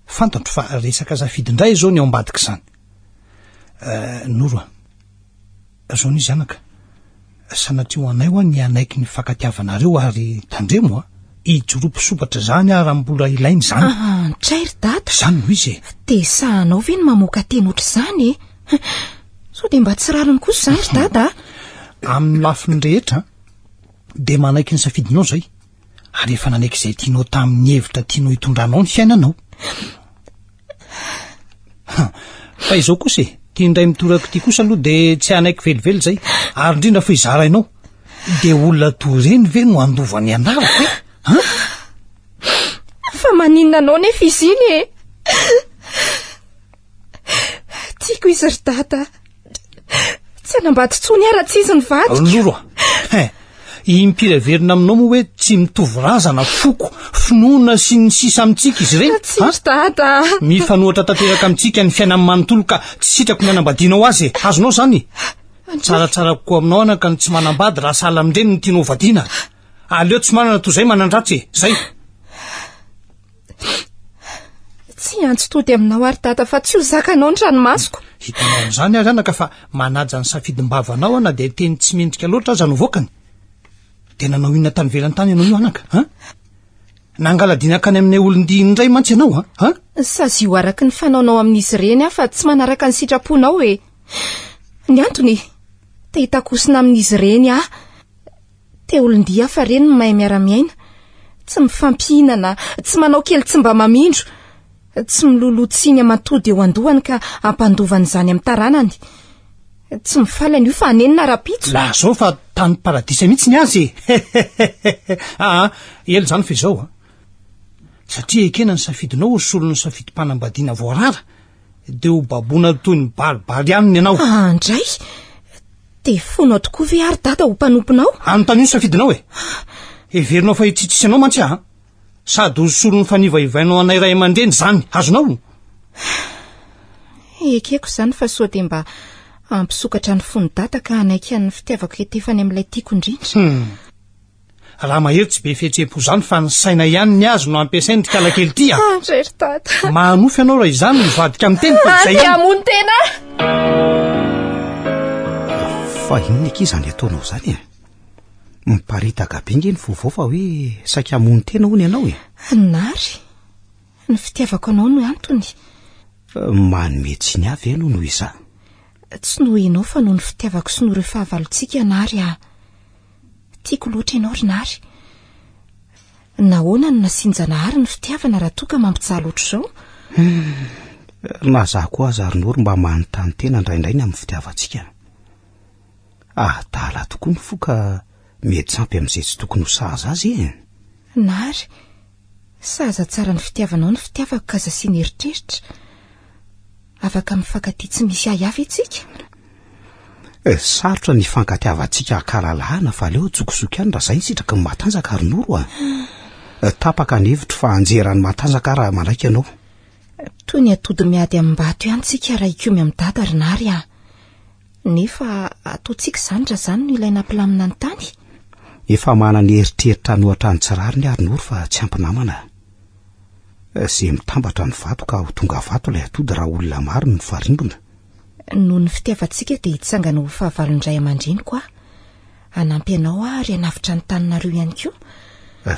Fantatro fa resaka safidy indray izao ny ao ambadik'izany. Eh, Noro a! Zao ny zanaka, sanatria ho anay hoa ny hanaiky ny fankatiavanareo ary tandremo a! Hijoro mpisopatra izany aho raha mbola ilaina izany. Antray ry dada. Izany no izy e. Dia sahanao ve ny mamoaka teny ohatr'izany e? Sao dia mba tsy rariny kosa izany ry dada a? Amin'ny lafiny rehetra dia manaiky ny safidinao izay ary efa nanaiky izay tianao tamin'ny hevitra tianao hitondranao ny fiainanao. Fa izao kosa e, ty indray mitoraka ity kosa aloha dia tsy hanaiky velively izay, ary indrindra fa hizara ianao. Dia olona toy ireny ve no handova ny anarako e? Han? Fa maninona anao nefa izy iny e? Tiako izy ry dada. Tsy hanambady intsony aho raha tsy izy ny vadiko. Noro a! Hein! Impiry averina aminao moa hoe tsy mitovy razana, foko, finoana sy ny sisa amintsika izy ireny? Tsy ry dada. Mifanohatra tanteraka amintsika ny fiainany manontolo ka tsy sitrako ny hanambadianao azy e! Azonao izany? Tsaratsara kokoa aminao anaka ny tsy manambady raha sahala amin'ireny no tianao vadiana. Aleo tsy manana toy izay manan-dratsy e. Zay. Tsy hiantso tody aminao ary dada fa tsy ho zakanao ny ranomasoko. Hitanao amin'izany ary anaka fa manaja ny safidim-bavanao aho na dia teny tsy mendrika loatra aza no voakany. Dia nanao inona tany ivelany tany ianao io anaka, an? Nangala-dina hankany amin'ilay olon-dia indray mantsy ianao, an? An? Sazio araka ny fanaonao amin'izy ireny aho fa tsy manaraka ny sitraponao e. Ny antony, te hitakosina amin'izy ireny aho. Te olon-dia aho fa ireny no mahay miara-miaina. Tsy mifampihinana, tsy manao kely tsy mba mamindro. Tsy miloloha tsiny aman-tody eo an-dohany ka hampandovana izany amin'ny taranany. Tsy mifaly an'io fa hanenina rahampitso. Lazao fa tany paradisa mihitsy ny azy e! Aa, ela izany fa izao a! Satria ekena ny safidinao ho solon'ny safidim-panambadiana voarara, dia ho baboina toy ny baribary ihany ny anao. Andray! Dia fonao tokoa ve ary dada ho mpanomponao? Anontanio ny safidinao e! Heverinao fa hitsitsy anao mantsy aho. Sady ho solon'ny fanivaivainao anay ray aman-dreny izany, azonao? Ekeko izany fa sao dia mba hampisokatra ny fon'i Dada ka hanaiky an'ny fitiavako hetefany amin'ilay tiako indrindra. Hum. Raha mahery tsy be fihetseham-po izany fa ny saina ihany ny azy no ampiasainy ry kalakely ity a! Andray ry Dada. Mahanofy ianao raha izany no hivadika amin'ny teny fa izay ihany. Andeha hamono tena aho! Fa inona akia izany ataonao izany e? Miparitaka be nge ny vaovao fa hoe saika hamono tena hono ianao e. Nary, ny fitiavako anao no antony. Manome tsiny ahy ve ianao noho izaho? Tsy noho ianao fa noho ny fitiavako sy noho ireo fahavalontsika Nary ah. Tiako loatra ianao ry Nary. Nahoana no nasian-janahary ny fitiavana raha toa ka mampijaly ohatr'izao? Hmm, na izaho koa aza ry Noro mba manontany tena indraindray ny amin'ny fitiavantsika. Adala tokoa ny fo ka mety sampy amin'izay tsy tokony ho sahaza azy e! Nary, sahaza tsara ny fitiavanao ny fitiavako ka aza asiana eritreritra. Afaka mifankatia tsy misy ahiahy ve tsika? Eh, sarotra ny hifankatiavantsika ankalalahana fa aleo atsokosoko ihany raha izay ny sitraky ny matanjaka ry Noro a! Eh, tapaka ny hevitro fa anjera ny matanjaka raha manaiky ianao. Toy ny atody miady amim-bato ihany tsika raha hikomy amin'i Dada ry Nary a! Nefa ataontsika izany raha izany no ilaina hampilamina ny tany? Efa manana eritreritra hanohatra ny tsy rariny aho ry Noro fa tsy ampy namana. Ze mitambatra ny vato ka ho tonga vato ilay atody raha olona maro no mifarimbona. Noho ny fitiavantsika dia hitsangana ho fahavalon-dray aman-dreniko aho. Hanampy anao aho ary hanavotra ny taninareo ihany koa.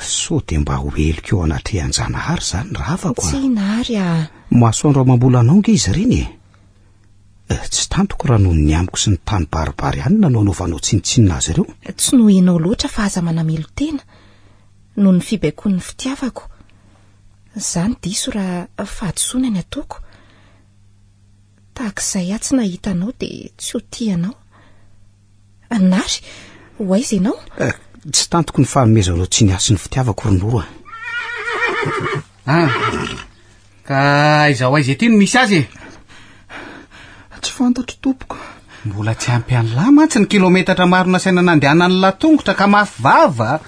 Sao dia mba ho heloka eo anatrehan-janahary izany ry havako a! Tsia Nary a! Masoandro amam-bolanao ange izy ireny e! Tsy tantiko raha noho ny amiko sy ny tany baribary ihany no nanaovanao tsinontsinona azy ireo. Tsy noho ianao loatra fa aza manamelo-tena. Noho ny fibaikoan'ny fitiavako. Izany diso raha fahadisoana ny ataoko. Tahaka izay aho tsy nahita anao dia tsy ho tia anao. Nary, ho aiza ianao? Eh, tsy tantiko ny fanomezanao tsiny ahy sy ny fitiavako ry Noro a. Ah, ka aiza ho aiza ety no misy azy e? Tsy fantatro tompoko. Mbola tsy ampy an'lah mantsy ny kilometatra maro nasaina nandehanan'lah tongotra ka mafy vava.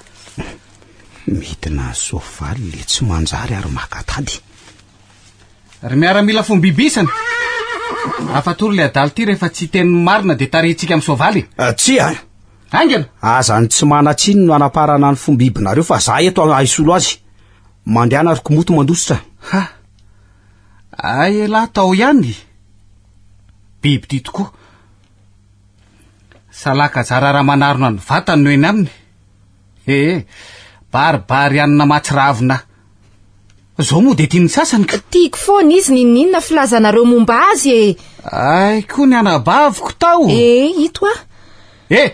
Midina soavaly le tsy manjary ary maka tady. Ry miaramila fombibisana! Afatory ilay adala ity rehefa tsy hiteny ny marina dia tarihintsika amin'ny soavaly e! Eh, tsia! Haingana! Aza ny tsy manan-tsiny no anaparana ny fombibinareo fa za eto hahisolo azy. Mandehana ry komoto mandositra. Ha! Ay elah tao ihany! Biby ity tokoa. Salaka zara raha manarona ny vatany no eny aminy. Ee, baribary hanina mahatsiravina. Zao moa dia tian'ny sasany ka. Tiako foana izy n'inon'inona filazanareo momba azy e. Ay koa ny anabaviko tao. E, ito ah. E,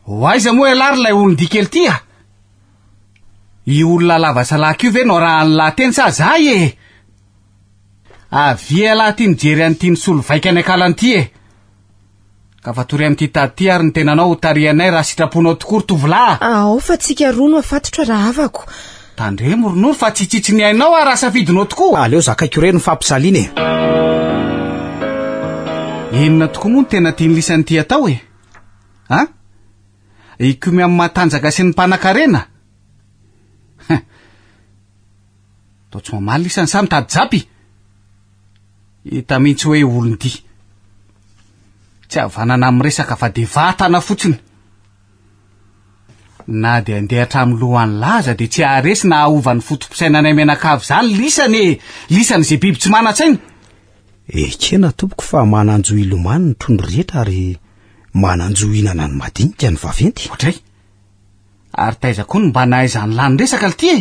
ho aiza moa ialahy ry ilay olon-dia kely ity ah? Io olona lava salaka io ve no arahan'ny teny sa zay e? Avia ialahy ity mijery an'ity nisolo vaika ny akalany ity e. Ka fatory amin'ity tady ity ary ny tenanao ho tarihanay raha sitraponao tokoa ry tovolahy a! Ao fa tsika roa no afatotro rahavako. Tandremo ry Noro fa tsy hitsitsy ny ainao aho raha safidinao tokoa. Aleo zakaiko irery ny fampijaliana e! Inona tokoa moa no tena tian'i lisany ity atao e? A? Hikomy amin'ny matanjaka sy ny mpanakarena? Hein! Toa tsy mamaly lisany sa mitady japy? Hita mihitsy hoe olon-dia. Tsy havanana amin'ny resaka fa dia vatana fotsiny. Na dia handeha hatramin'ny lohan'ny laza dia tsy haharesy na hahova ny foto-pisainanay mianakavy izany lisany e! Lisany izay biby tsy manan-tsaina. Ekena tompoko fa manan-jo hilomano ny trondro rehetra ary manan-jo hihinana ny madinika ny vaventy. Ohatray. Ary taiza koa no mba nahaizan'i lahy niresaka lty e?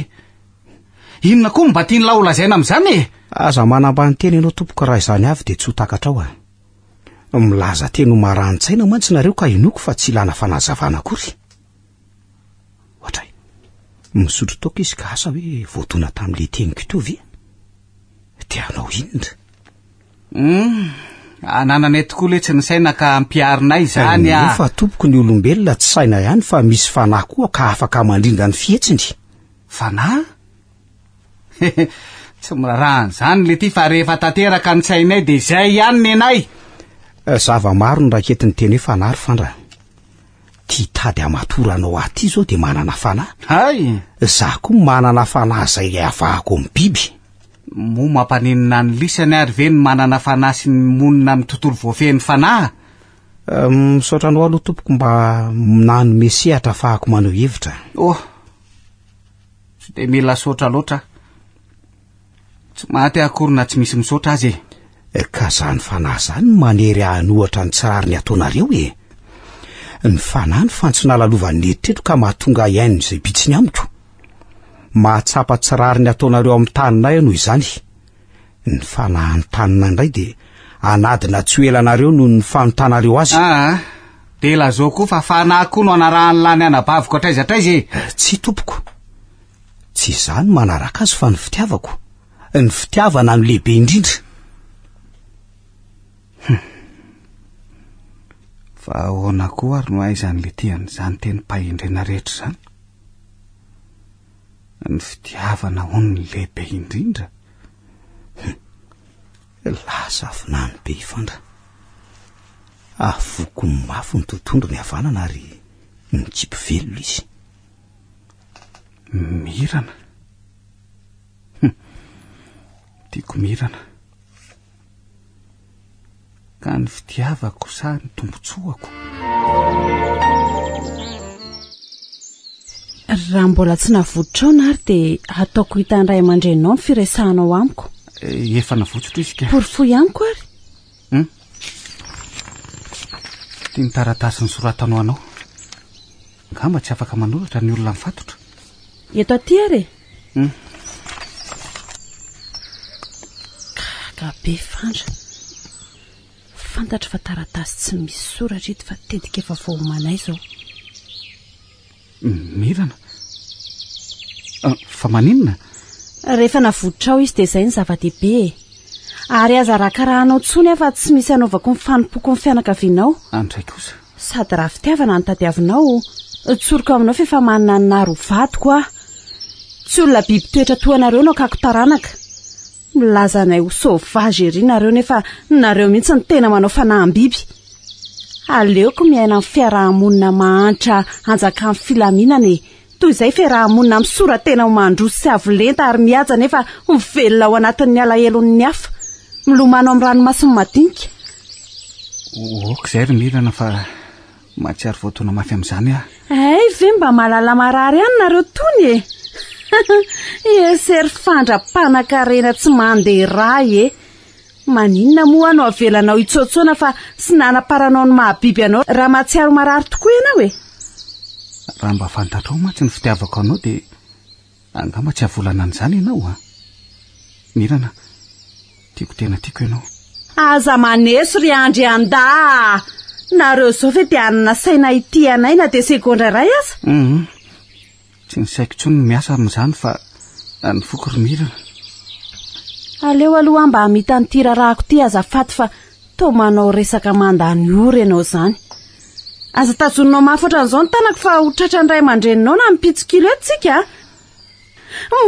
Inona koa no mba tian'lah ho lazaina amin'izany e? Aza manambany tena ianao tompoko raha izany avy dia tsy ho takatrao a. Milaza teny ho marani-tsaina mantsy nareo ka inoako fa tsy ilana fanazavana akory. Ohatray. Misotro toaka izy ka asa hoe voadona tamin'ilay teniko teo ve? Te hanao inona? Hum, anananay tokoa letsy ny saina ka ampiharinay izany ah. Nefa tompoko ny olombelona tsy saina ihany fa misy fanahy koa ka afaka mandrindra ny fihetsiny. Fanahy? Tsy miraharaha an'izany lety fa rehefa tanteraka ny sainay dia izay ihany nenay. Eh, zava-maro ny raketin'ny teny hoe fanahy ry Fandra. Ty tady hamatoranao ahy ty zao dia manana fanahy. Hay! Za koa manana fanahy izay avahako amin'ny biby. Moa mampaninona an'i lisany ary ve ny manana fanahy sy ny monina amin'ny tontolo voafehin'ny fanahy? Eh, misaotra anao aloha tompoko mba nanome sehatra afahako maneho hevitra. Oh! Tsy dia mila saotra loatra aho. Tsy maty aho akory na tsy misy misaotra aza e. Eh, ka zany fanahy zany no manery ahy hanohatra ny tsy rariny ataonareo e. Ny fanahy no fantsona lalovan'ny eritreritro ka mahatonga ahy haino izay bitsiny amiko. Mahatsapa tsy rariny ataonareo amin'ny taninay aho noho izany. Ny fanahin'ny taninay indray dia hanadina tsy ho ela anareo noho ny fanontanareo azy. Aa, dia lazao koa fa fanahy koa no anarahan'ny lahy ny anabaviko hatraiza hatraiza e. Eh, tsia tompoko. Tsy izaho no manaraka azy fa ny fitiavako. Ny fitiavana no lehibe indrindra. Hum. Fa ahoana koa ary no ahaizan'ilay tia an'izany tenim-pahendrena rehetra izany? Ny fitiavana hono ny lehibe indrindra. Hum. Lasa vinany be ifandra. Avoko mafy ny totohondry ny havanana ary mikipy velona izy. Mirana. Hum. Tiako mirana. Ka ny fitiavako sa ny tombontsoako? Raha mbola tsy navotrao na ary dia hataoko hitan'ny ray aman-dreninao ny firesahanao amiko. Eh, efa navotsotra izy ka. Porofoy amiko ary. Hmm? Ity ny taratasy nosoratanao anao. Angamba tsy afaka manoratra ny olona mifatotra. Eto aty ary e. Hmm. Gaga be Fandra. Fantatro fa taratasy tsy misy soratra ito fa tetika efa voaomanay izao. Mirana. Ah, fa maninona? Rehefa navotrao izy dia izay ny zava-dehibe e. Ary aza rakarahanao intsony aho fa tsy misy anaovako ny fanompoako ny fianakavianao. Andray kosa. Sady raha fitiavana no tadiavinao, tsoriko aminao fa efa manana an'i Nary ho vadiko aho. Tsy olona biby toetra toa anareo no akako taranaka. Milaza anay ho sauvage ery nareo nefa nareo mihitsy no tena manao fanaham-biby. Aleoko miaina amin'ny fiaraha-monina mahantra hanjakan'ny filaminana e, toy izay fiaraha-monina misora-tena ho mandroso sy avo lenta ary mihaja nefa mivelona ao anatin'ny alahelon'ny hafa. Milomano amin'ny ranomasin'ny madinika. Ok izay ry Mirana fa Mahatsiaro voadona mafy amin'izany aho. Hay ve mba mahalala marary ihany nareo tony e! Iesery fandra-panankarena tsy mandeha rà e! Maninona moa aho no avelanao hitsoatsoana fa sy nanaparanao ny maha-biby anao raha mahatsiaro marary tokoa ianao e? Raha mba fantatrao mantsy ny fitiavako anao dia Angamba tsy havolana an'izany ianao a! Mirana, tiako tena tiako ianao. Aza maneso ry Andriandahy a! Nareo izao ve dia hanana saina hitia anay na dia segondra iray aza? Hum, tsy ny saiko intsony no miasa amin'izany fa ny foko ry Mirana. Aleo aloha aho mba hamita an'ity raharahako ity azafady fa toa manao resaka mandany ora ianao izany. Aza tazoninao mafy ohatran'izao ny tanako fa ho tratran'ny ray aman-dreninao na mipitsikilo eto tsika a!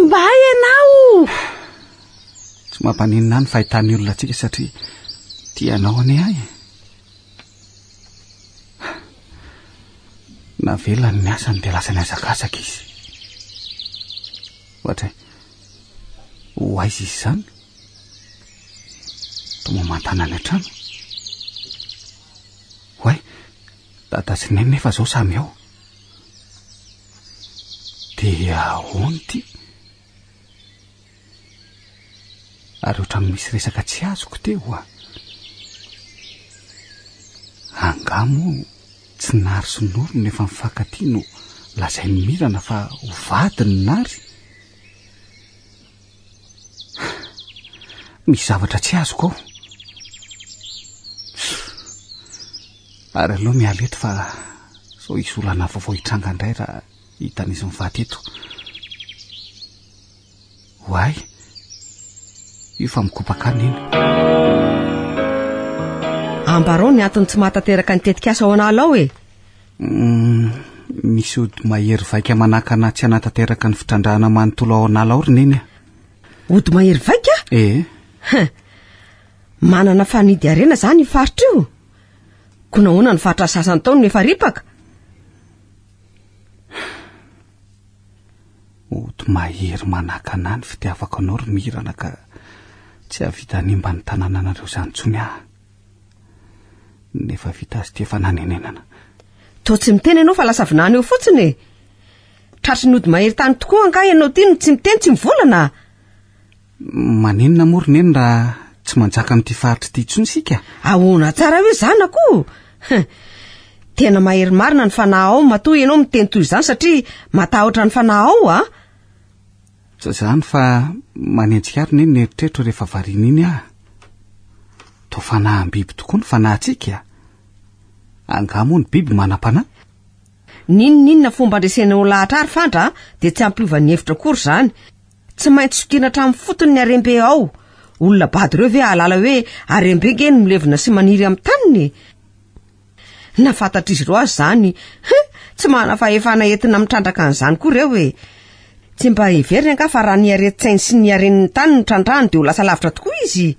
Mba ianao! Tsy mampaninona ahy ny fahitan'ny olona antsika satria tia anao anie ahy e. Navelany ny asany dia lasa nihazakazaka izy. Ohatra ho aiza izy izany? Toa mamantana any an-trano. Dada sy Neny nefa zao samy ao. Dia ahoana ity? Ary ohatran'ny misy resaka tsy azoko teo a. Angaha moa tsy Nary sy Noro no efa mifankatia no lazain'i Mirana fa ho vadiny Nary? Misy zavatra tsy azoko ao. Ary aleo miala eto fa sao hisy olana vaovao hitranga indray raha hitan'izy mivady eto. Oay, io fa mikopaka any iny. Ambarao ny antony tsy mahatanteraka ny tetikasa ao an'ala ao e! Misy ody mahery vaika manakana tsy hanatanteraka ny fitrandrahana manontolo ao an'ala ao ry Neny a! Ody mahery vaika? Ee. Hein! Manana fanidy harena izany io faritra io? Koa nahoana ny faritra sasany tao no efa ripaka? Ody mahery manakana ny fitiavako anao ry Mirana ka tsy hahavita hanimba ny tanànanareo izany intsony aho. Nefa vita azy ity efa nanenenana. Toa tsy miteny ianao fa lasa vinany eo fotsiny e! Tratry ny ody mahery tany tokoa angaha ianao ity no tsy miteny tsy mivolana? Maninona moa ry Neny raha tsy manjaka amin'ity faritra ity intsony isika? Ahoana tsara hoe zanako o? Tena mahery marina ny fanahy ao matoa ianao miteny toy izany satria matahotra ny fanahy ao a! Tsy izany fa manenjika ary Neny ny eritreritro rehefa variana iny aho. Toa fanahim-biby tokoa ny fanahintsika. Angaha moa ny biby manam-panahy? N'inon'inona fomba andresenao lahatra ary Fandra dia tsy hampiova ny hevitra akory izany. Tsy maintsy sokirina hatramin'ny fotony ny harem-be ao. Olona bado ireo ve hahalala hoe harem-be nge no milevina sy maniry amin'ny taniny e? Na fantatr'izy ireo aza izany, hein, tsy manana fahefana entina mitrandraka an'izany koa ireo e! Tsy mba heveriny angaha fa raha ny haren-tsainy sy ny haren'ny tany no trandrahany dia ho lasa lavitra tokoa izy?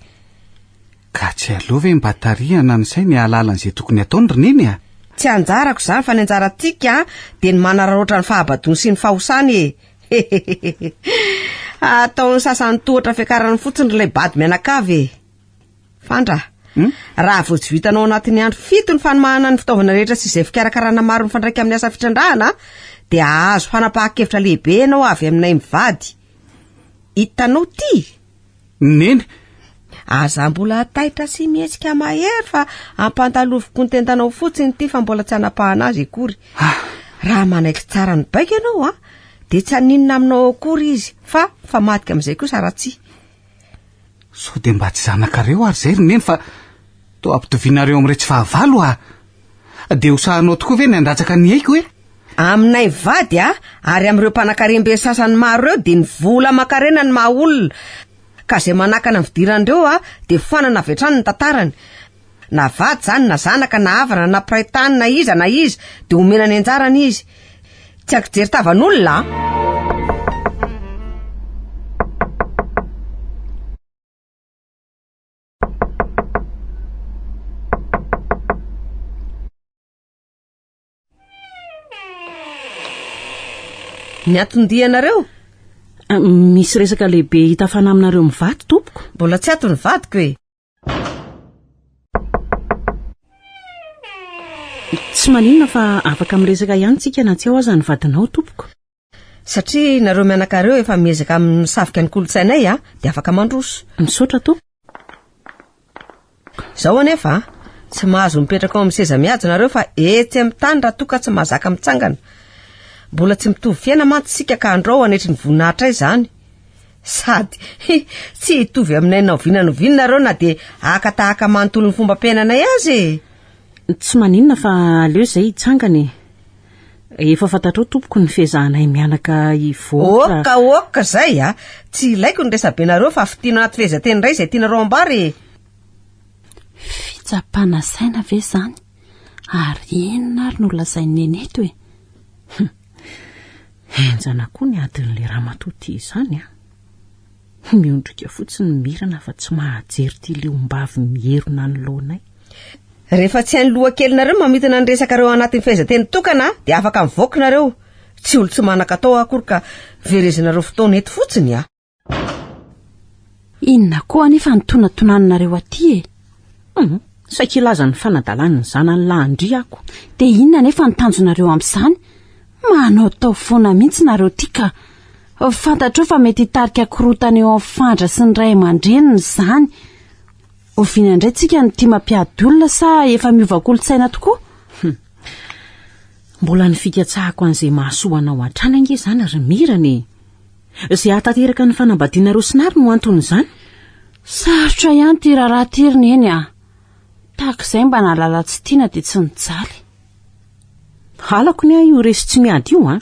Ka tsy aleo ve mba tarihana ny sainy hahalala an'izay tokony hataony ry Neny a? Tsy anjarako izany fa ny anjarantsika dia ny manararaotra ny fahabadoany sy ny fahosany e! Hehehehe. Ataon'ny sasany tohatra fiakarany fotsiny ry ilay bado mianakavy e! Fandra, hmm? raha vao tsy vitanao anatin'ny andro fito ny fanomanana ny fitaovana rehetra sy izay fikarakarana maro mifandraika amin'ny asa fitrandrahana, dia hahazo fanapahan-kevitra lehibe ianao avy aminay mivady. Hitanao ty? Neny! Aza mbola taitra sy mihetsika mahery fa ampandaloviko ny tendanao fotsiny ity fa mbola tsy hanapahana azy akory. Ah. Raha manaiky tsara ny baiko ianao a, dia tsy haninona aminao akory izy fa mifamadika amin'izay kosa raha tsia. Sao dia mba tsy zanakareo ary izay ry neny fa toa ampitovianareo amin'iretsy fahavalo ah! Dia ho sahanao tokoa ve ny handatsaka ny aiko e? Aminay vady a, ary amin'ireo mpanankarem-be sasany maro ireo dia ny vola aman-karena no maha olona. Ka izay manakana ny fidiran'ireo a, dia foanana avy hatrany ny tantarany. Na vady izany, na zanaka, na havana, na mpiray tany, na iza na iza, dia omena ny anjarany izy. Tsy ankijery tavan'olona a! Ny anton-dianareo? Misy resaka lehibe hitafana aminareo mivady tompoko. Mbola tsy ato ny vadiko e. Tsy maninona fa afaka miresaka ihany tsika na tsy ao aza ny vadinao tompoko. Satria nareo mianaka reo efa miezaka misavika ny kolontsainay a, dia afaka mandroso. Misaotra tompoko. Izao anefa a, tsy mahazo mipetraka ao amin'ny seza mihaja nareo fa etsy amin'ny tany raha toa ka tsy mahazaka mitsangana. Mbola tsy mitovy fiaina mantsy isika ka andrao hanetry ny voninahitray izany. Sady tsy hitovy aminay na oviana na oviana nareo na dia haka tahaka manontolo ny fombam-piainanay aza e! Tsy maninona fa aleo izay hitsangana e! Efa fantatrao tompoko ny fiezahanay mianaka hivoatra. Ok ok zay a! Tsy ilaiko ny resabenareo fa fitino anaty fehezanteny iray izay tianareo ambara e! Fitsapana saina ve izany? Ary inona ary no lazain'i Neny eto e? Hum. Henjana koa ny adin'ilay ramatoa ity izany an! Miondrika fotsiny mirana fa tsy mahajery ity liom-bavy mierona anoloanay. Rehefa tsy hain'ny lohakelinareo ny mamintina ny resakareo anatin'ny fehezanteny tokana dia afaka mivoaka nareo. Tsy olo tsy manan-katao aho akory ka verezinareo fotoana eto fotsiny a! Inona koa anefa ny tonatonaninareo aty e? Hum. Saika hilaza ny fanadalan'ny zanany lahy an-dry ako. Dia inona anefa ny tanjonareo amin'izany? Manaotao foana mihitsy nareo ty ka. Fantatrao fa mety hitarika korontana eo amin'ny Fandra sy ny ray aman-dreniny izany. Oviana indray tsika no tia mampiady olona sa efa miova kolontsaina tokoa? Hum. Mbola ny fikatsahako an'izay mahasoa anao hatrany ange izany ry Mirana e! Izay hahatanteraka ny fanambadianareo sy Nary no anton'izany. Sarotra ihany ity raharaha ity ry Neny a! Tahaka izay mba nahalala tsy tiana dia tsy nijaly. Halako ny ahy io resy tsy miady io an!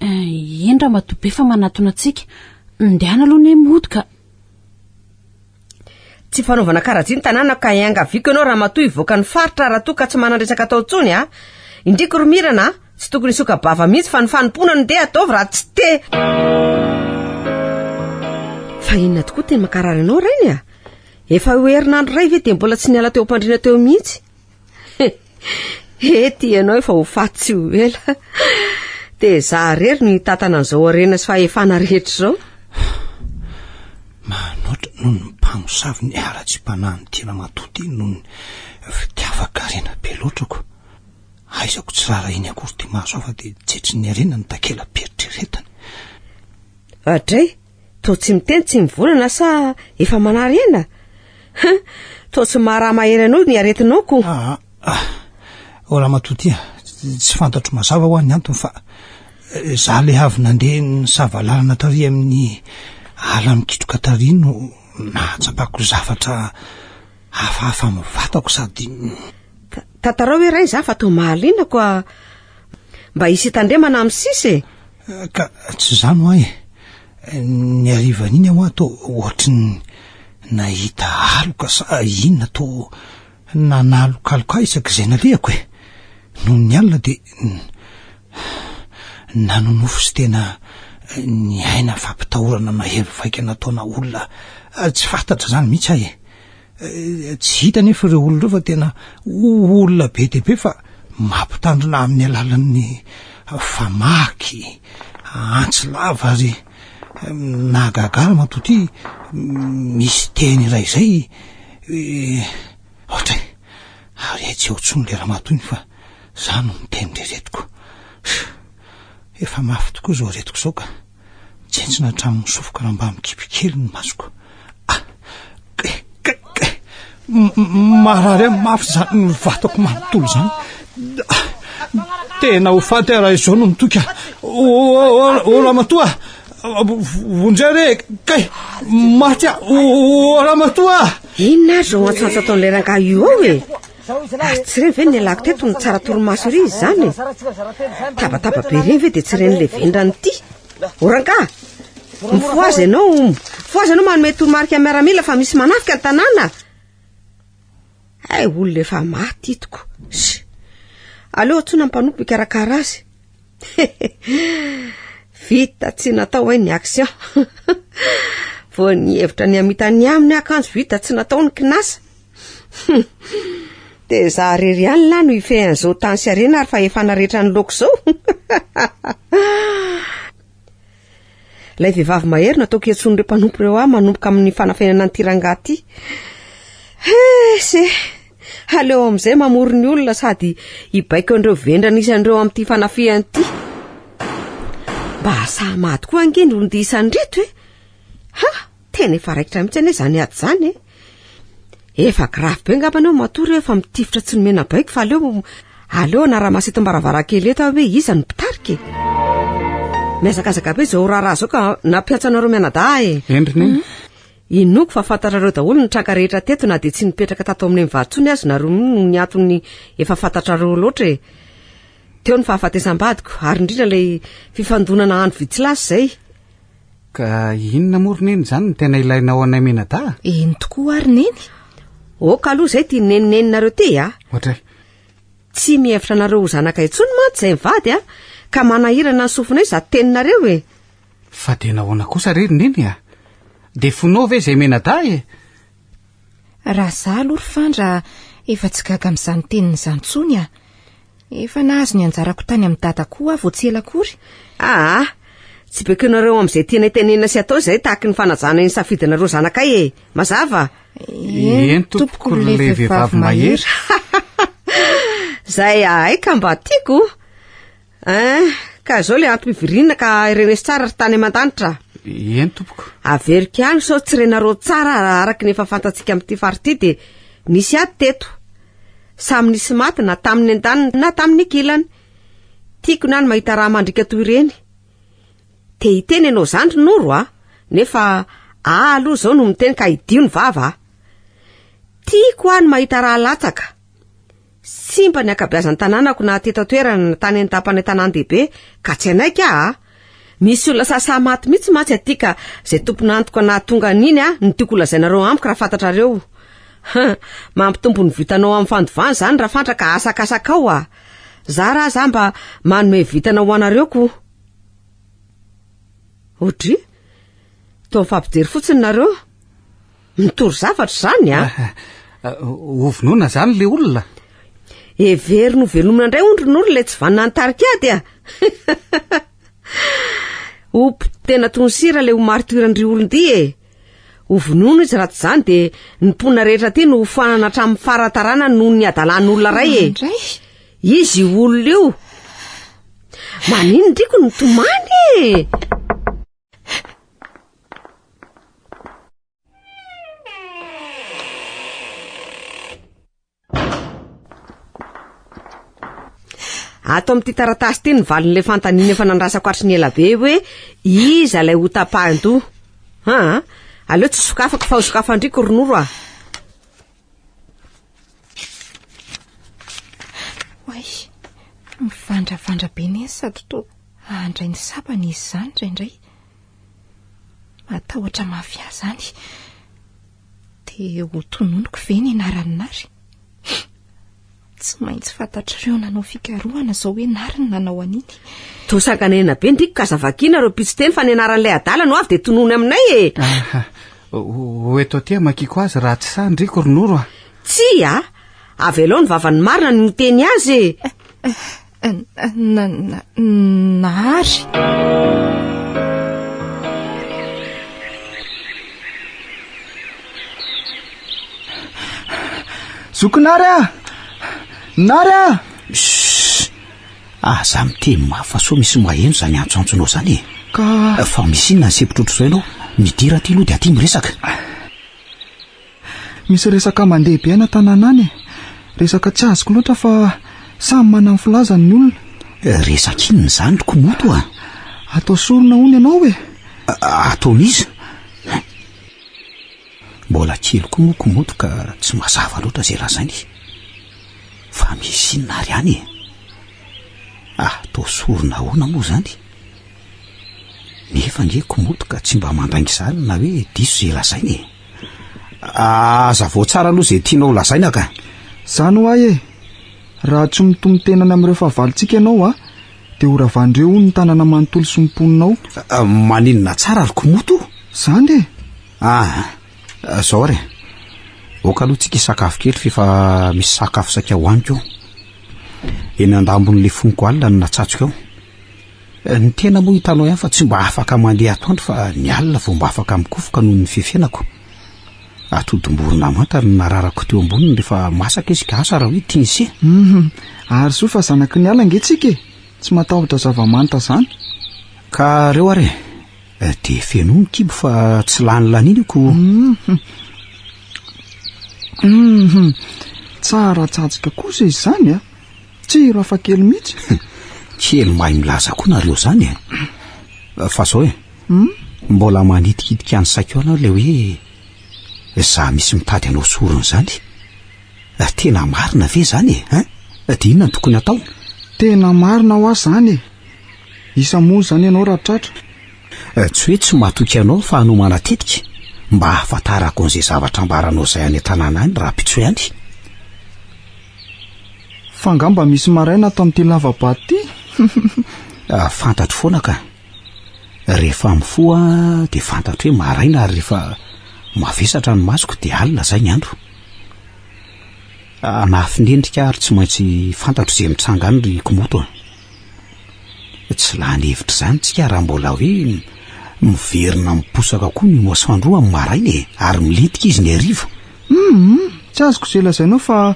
Eh, eny ramatoa be fa manatona antsika. Ndehana aloha ne mody ka. Tsy fanaovana karajia ny tanàna ka iangaviako ianao ramatoa hivoaka ny faritra raha toa ka tsy manan-dresaka atao intsony a! Indriko ry Mirana a! Tsy tokony hisoka-bava mihitsy fa ny fanompoana no ndeha ataovy raha tsy te. Fa inona tokoa teny mankarary anao rainy a? Efa ho herinandro iray ve dia mbola tsy niala teo am-pandriana teo mihitsy? Ety ianao efa ho faty tsy ho ela. Dia za irery no hitantana an'izao harena sy fahefana rehetra izao. Manoatra noho ny mpamosavy ny haratsiam-panahin'ity ramatoa ity noho ny fitiavan-karena be loatra ko. Aizako tsy raharahiany akory ity mahazo ahy fa dia tsetrin'ny harena ny takela-pieritreretany. Adray, Toa tsy miteny tsy mivolana sa efa manary aina? Hein, toa tsy maharaha mahery anao ny aretinao ko. Ah, ah, oh ramatoa ty, tsy fantatro mazava hoa ny antony fa eh, za le avy nandeha nisava lalana tary amin'ny ala mikitroka tary no nahatsapako zavatra hafahafa amin'ny vatako sady Tantarao hoe ray za fa toa mahaliana koa mba hisy hitandremana amin'ny sisa e. Ka tsy izany hoa e. Ny harivan'iny aho hoa toa ohatry ny nahita aloka sa inona toa nanalokaloka ahy isak'izay nalehako e. Nony ny alina dia nanonofy sy tena niaina fampitahorana mahery vaika nataona olona tsy fantatra izany mihitsy aho e. Tsy hita anefa ireo olona ireo fa tena olona be dia be fa mampitandrina amin'ny alalan'ny famaky, antsy lava ary nahagaga ahy ramatoa ity misy teny iray izay ohatra e, ary hay tsy eo intsony ilay ramatoa iny fa za no miteny irery etiko. Efa mafy tokoa izao aretiko izao ka. Tsentsina hatramin'ny sofiko raha mba mikipy kely ny masoko. Ah, kay, kay, kay. Marary ahy mafy izany ny vatako manontolo izany. Ah, tena ho faty aho raha izao no mitoky. O ramatoa, vonjeo re, kay, maty aho. O ramatoa. Inona ary izao antsoantso ataon'ilay rangahy io ao e? Ary tsy ireny ve ny nialako teto no tsara torimaso ery izy izany e? Tabataba be ireny ve dia tsy ireny le vendrana ity? O rangahy! Mifohaza ianao, mifohaza ianao manome toromarika miaramila fa misy manafika ny tanàna. Hay olona efa maty itoko. Sy. Aleo antsoina ny mpanompo hikarakara azy. Vita tsy natao hay ny action. Vao nihevitra ny hamita ny aminy akanjo vita tsy natao ny kinasa. Dia za irery ihany lahy no hifehy an'izao tany sy harena ary fahefana rehetra ny laoko izao. Ilay vehivavy mahery no ataoko hiantsoan'ireo mpanompo ireo ahy manomboka amin'ny fanafenana an'ity rangahy ity. Hese! Aleo amin'izay mamory ny olona sady hibaiko an'ireo vendrana isan'ireo amin'ity fanafihana ity. Mba sahy maty koa ange ny olon-dia isan'ireto e! Ha! Tena efa raikitra mihitsy anie izany ady izany e! Efa grave be angamba anao matoa reo efa mitifitra tsy nomena baiko fa aleo aleo anara-maso eto am-baravarankely eto aho hoe iza no mpitarika e! Mihazakazaka be izao raharaha izao ka nampiantso anareo mianadahy e! Hendry neny. Inoako fa fantatrareo daholo ny tranga rehetra teto na dia tsy nipetraka tato aminay mivady intsony aza nareo noho ny antony efa fantatrareo loatra e! Teo ny fahafatesam-badiko ary indrindra ilay fifandonana andro vitsy lasa izay. Ka inona moa ry neny izany no tena ilainao anay mianadahy? Eny tokoa ary neny. Ok aloha izay ity nenineninareo ity a! Ohatray. Tsy mihevitra anareo ho zanaka intsony mantsy izay mivady a! Ka manahirana ny sofinay izato teninareo e! Fa dia nahoana kosa re ry neny a? Dia fonao ve izay mianadahy e? Raha izaho aloha ry Fandra efa tsy gaga amin'izany teniny izany intsony a! Efa nahazo ny anjarako tany amin'i Dada koa aho vao tsy ela akory. Aa! Tsy bekinareo amin'izay tianay tenenina sy atao izay tahaky ny fanajana ny safidinareo zanakay e! Mazava? Eny tompoko le vehivavy mahery. Zay ahay ka mba tiako. Hein, ka izao le antom-pivoriana ka reneso tsara ry tany aman-danitra. Eny tompoko. Averiko ihany sao tsy renareo tsara araka ny efa fantatsika amin'ity faritra ity dia nisy ady teto. Samy nisy maty na tamin'ny andaniny na tamin'ny ankilany. Tiako na ny mahita raha mandriaka toy ireny. Te hiteny ianao zandry Noro a! Nefa ahy aloha izao no miteny ka hidio ny vava a! Tiako aho ny mahita raha latsaka. Simba ny ankabeazan'ny tanànako na teto an-toerana na tany an-tapany an-tanàn-dehibe ka tsy hanaiky aho a! Misy olona sahisahy maty mihitsy mantsy aty ka izay tompon'antoka nahatonga an'iny a no tiako holazainareo amiko raha fantatrareo. Ha! Mampitombo ny vitanao amin'ny fandovana izany Rafandra ka asakasakao a! Zara aza mba manome vintana ho anareo ko! Audrey, toa mifampijery fotsiny nareo. Mitory zavatra izany a! Ah, ho vonoina izany le olona? Heveriny ho velomina indray hono ry Noro ilay tsy vanona nitarika ady a! Ho tena toy ny sira ilay ho martiran-dry olon-dia e! Ho vonoina izy raha tsy izany dia ny mponina rehetra aty no ho foanana hatramin'ny fara-taranany noho ny hadalan'olona iray e! Izy io olona io. Maninona ndriko no mitomany e? Ato amin'ity taratasy ity ny valin'ilay fanontaniana efa nandrasako hatry ny ela be hoe iza ilay ho tapahin-doha. Ha, aleo tsy sokafako fa ho sokafan-driko ry Noro a. Oay, mivandravandra be neny sady toa handray ny sabany izy izany indraindray. Matahotra mafy ahy izany. Dia ho tononiko ve ny anaran'i Nary? Tsy maintsy fantatr'ireo nanao fikarohana izao hoe Nary no nanao an'iny. Toa sanganehana be ndriko ka aza vakiana ireo mpitso-teny fa ny anaran'ilay adala no avy dia tonony aminay e! Aha, ho eto aty amakiko azy raha tsy sahy ndriko ry Noro a! Tsia a! Avelao ny vavan'ny marina no miteny azy e! Nary. Zoky Nary a! Nary a! Shh! Aza miteny mafy fa sao misy maheno izany antsoantsonao izany e! Ka. Fa misy inona ny sempotra ohatr'izao ianao? Midira aty aloha dia aty miresaka. Misy resaka mandeha be any an-tanàna any e. Resaka tsy azoko loatra fa samy manana ny filazany ny olona. Resaka inona izany ry Komoto a? Atao sorona hono ianao e. Ataon'iza? Mbola kely koa moa Komoto ka tsy mazava loatra izay lazainy. Fa misy inona ary any e? Atao sorona ahoana moa izany? Nefa ange Komoto ka tsy mba mandainga izany na hoe diso izay lazainy e. Hazavao tsara aloha izay tianao ho lazaina ka. Izany ho ahy e! Raha tsy mitonon-tena any amin'ireo fahavalontsika ianao a, dia ho ravan-dreo hono ny tanàna manontolo sy ny mponina ao. Maninona tsara ry Komoto? Izany e! Aa, izao ary e! Aoka aloha tsika hisakafo kely f'efa misy sakafo saika hohaniko ao. Eny an-dambon'ilay foniko alina no natsatsiko ao. Ny tena moa hitanao ihany fa tsy mba afaka mandeha atoandro fa ny alina vao mba afaka mikofoka noho ny fefenako. Atodim-borona manta no nararako teo amboniny rehefa masaka izy ka asa raha hoe tian'i se. Hum, ary soa fa zanaky ny ala ange tsika e! Tsy matahotra zava-manta zany. Ka reo ary e, dia fenoy ny kibo fa tsy lany laniana io ko. Hum, hum, tsara tsatsika kosa izy izany a! Tsiro hafa kely mihitsy. Kely mahay milaza koa nareo zany e. Fa zao e. Hmm? Mbola manitikitika ny saiko ao ilay hoe za misy mitady hanao sorona izany. Tena marina ve izany e? Hein? Dia inona no tokony hatao? Tena marina hoa izany e. Isa-monja izany ianao raha tratra. Tsy hoe tsy matoky anao fa hanomana tetika mba hahafantarako an'izay zavatra ambaranao izay any an-tanàna any rahampitso ihany. Fa angamba misy maraina ato amin'ity lava-bato ity? Ah, fantatro foana ka. Rehefa mifoha dia fantatro hoe maraina ary rehefa mavesatra ny masoko dia alina izay ny andro. Ah, nahafinendrika ary tsy maintsy fantatro izay mitranga any ry Komoto a. Tsy lany hevitra izany tsika raha mbola hoe miverina miposaka koa ny masoandro amin'ny maraina e, ary milentika izy ny hariva. Hum, tsy azoko izay lazainao fa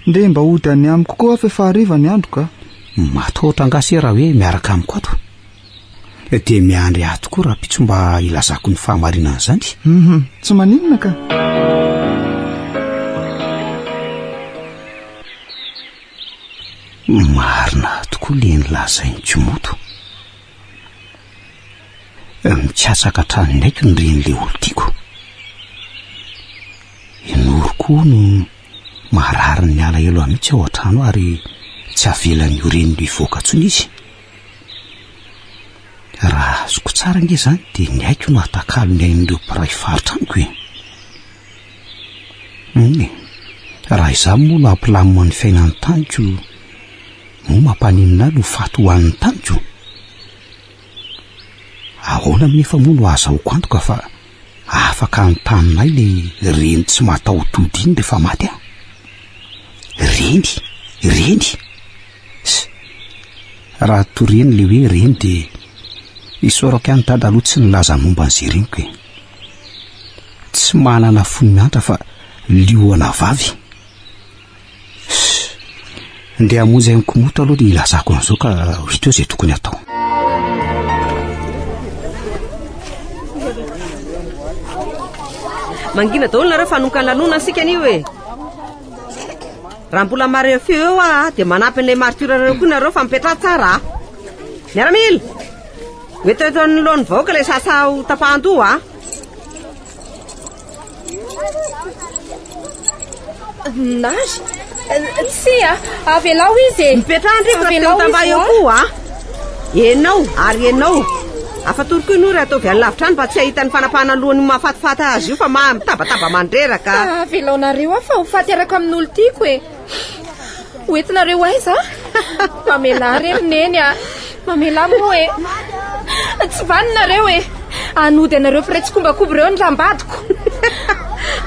ndeha mba hody any amiko koa aho fa efa hariva ny andro ka. Matahotra angaha se raha hoe miaraka amiko ato? Dia miandry ahy tokoa rahampitso mba hilazako ny fahamarinan'izany. Hum, tsy maninona ka. Marina tokoa le nolazain'i Komodo. Mikatsaka hatrany ny aiko ny renin'ilay olon-tiako. I Noro koa no marary ny alahelo ahy mihitsy ao an-trano ary tsy avelan'io reniny hivoaka intsony izy. Raha azoko tsara ange izany dia ny aiko no atakalo ny ain'ireo mpiray faritra amiko e. Eny e, raha izaho moa no hampilamina ny fiainan'ny taniko, moa mampaninona ahy no faty ho an'ny taniko? Ahoana anefa moa no ahazahoako antoka fa afaka hanontany ahy ilay reny tsy mataho-tody iny rehefa maty aho? Reny? Reny? Ss! Raha toriany ilay hoe reny dia isaorako ihany dada aloha tsy nilaza momba an'izay reniko e. Tsy manana fo miantra fa liona vavy. Ss! Ndeha hamonjy an'i Komoto aloha dia hilazako an'izao ka ho hita eo izay tokony hatao. Mangina daholo nareo fa hanomboka ny lanonana isika anio e. Raha mbola mareho feo eo aho dia manampy an'ilay martyr nareo koa nareo fa mipetraha tsara a. Miaramila! Ho eto eto anoloan'ny vahoaka ilay sasa ho tapahan-doha a. Nary! Tsia! Avelao izy e! Mipetraha ndry fa te ho tamba eo koa a! Enao ary enao! Afatory koa Nory ataovy any lavitra any mba tsy hahita ny fanapahana lohan'io mahafatifaty azy io fa maha mitabataba mandreraka. Avelaonareo aho fa ho faty araka amin'olon-tiako e! Ho entinareo aiza? Mamelà re ry Neny a! Mamelà moa e! Tsy vanona nareo e! Hanody anareo mpiray tsikombakomba ireo ny rambadiko.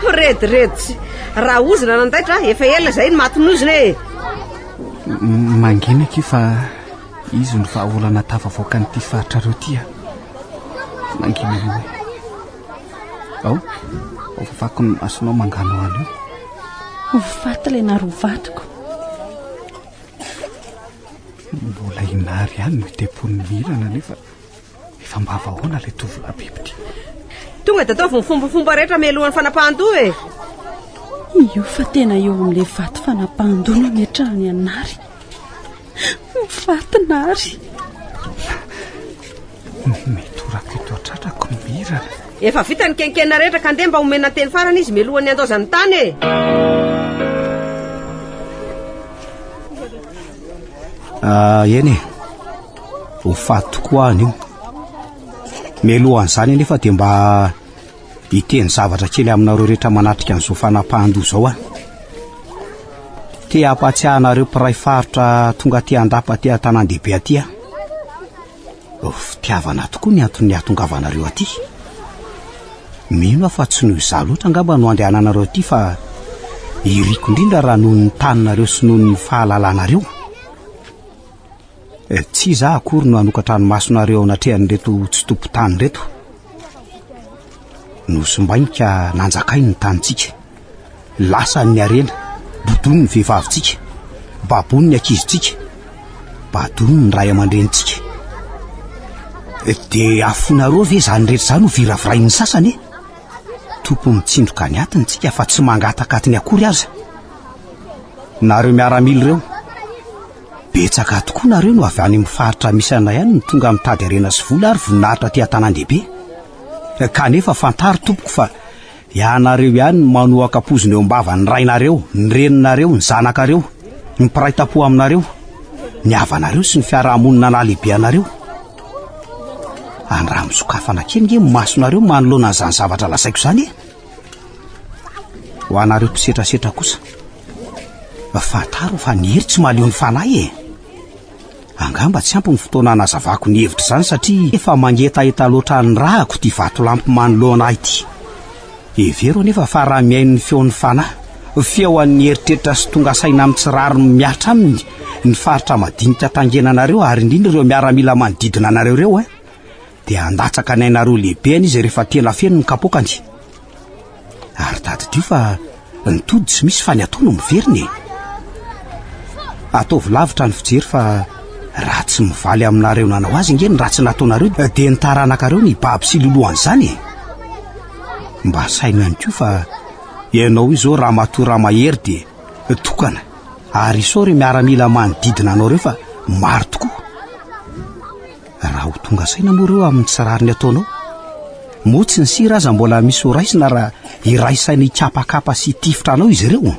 Mirediredy. Raha ozona nandaitra, efa ela izay no matin'ozona e! Mangina akia fa izy no vahaolana tafavoaka an'ity faritrareo ity a. Mangina aloha e. Ao, ao fafako ny masonao manganohano io. Ho faty ilay nary ho vadiko. Mbola i Nary ihany no itempoan'ny mirana nefa efa mba vahoana ilay tovolahy biby ity. Tonga dia ataovy ny fombafomba rehetra mialohan'ny fanapahan-doha e! Io fa tena eo amin'ilay vato fanapahan-doha no ametrahany an'i Nary. Ho faty Nary. Mety ho rakoto an-tratrako ny mirana. Efa vita ny kenkenina rehetra ka ndeha mba omena teny farany izy mialohan'ny handaozany ny tany e! Ah, eny e. Ho faty tokoa aho anio. Mialohan'izany anefa dia mba hiteny zavatra kely aminareo rehetra manatrika an'izao fanapahan-doha izao aho. Te hampatsiahy anareo mpiray faritra tonga aty an-dapa aty an-tanàn-dehibe aty aho. Fitiavana tokoa ny anton'ny hahatongavanareo aty. Mino aho fa tsy noho izaho loatra angamba no andehananareo aty fa iriko indrindra raha noho ny taninareo sy noho ny fahalalanareo. Eh, tsy izaho akory no hanokatra ny masonareo ao anatrehan'ireto tsy tompon-tany ireto. Nosimbainy ka nanjakainy ny tanintsika. Lasany ny harena, bodoiny ny vehivavintsika, baboiny ny ankizintsika, badoiny ny ray aman-drenintsika. Dia afoinareo ve izany rehetra izany ho viravirain'ny sasany e? Tompo mitsindroka ny atiny tsika fa tsy mangataka atiny akory aza. Nareo miaramila ireo, betsaka tokoa nareo no avy any amin'ny faritra misy anay any no tonga mitady harena sy vola ary voninahitra aty an-tanàn-dehibe. Kanefa fantaro tompoko fa Ianareo ihany no manohaka poizina eo am-bavan'ny rainareo, ny reninareo, ny zanakareo, ny mpiray tampo aminareo, ny havanareo sy ny fiarahamonina nahalehibe anareo. Andramo sokafana kely nge ny masonareo manoloana an'izany zavatra lazaiko izany e! Ho anareo mpisetrasetra kosa, fantaro fa ny hery tsy mahaleo ny fanahy e! Angamba tsy ampy ny fotoana hanazavako ny hevitra izany satria efa mangetaheta loatra ny rahako ity vatolampy manoloana ahy ity. Hevero anefa fa raha mihaino ny feon'ny fanahy Feoan'ny eritreritra sy tonga saina amin'ny tsy rariny mihatra aminy ny faritra madinika tangenanareo ary indrindra ireo miaramila manodidina anareo ireo eh. Dia handatsaka ny ainareo lehibe any izy rehefa tena feno ny kapoakany. Ary tadidio fa ny tody tsy misy fa ny atao no miverina e. Ataovy lavitra ny fijery fa raha tsy mivaly aminareo nanao azy ange ny ratsy nataonareo dia ny taranakareo ny hibaby sy hiloloha an'izany e. Mba saino ihany koa fa ianao io izao ramatoa Ramahery dia tokana ary isao ireo miaramila manodidina anao ireo fa maro tokoa. Raha ho tonga saina moa ireo amin'ny tsy rariny ataonao, moa tsy ny sira aza mbola misy ho raisina raha hiray saina hikapakapa sy hitifitra anao izy ireo?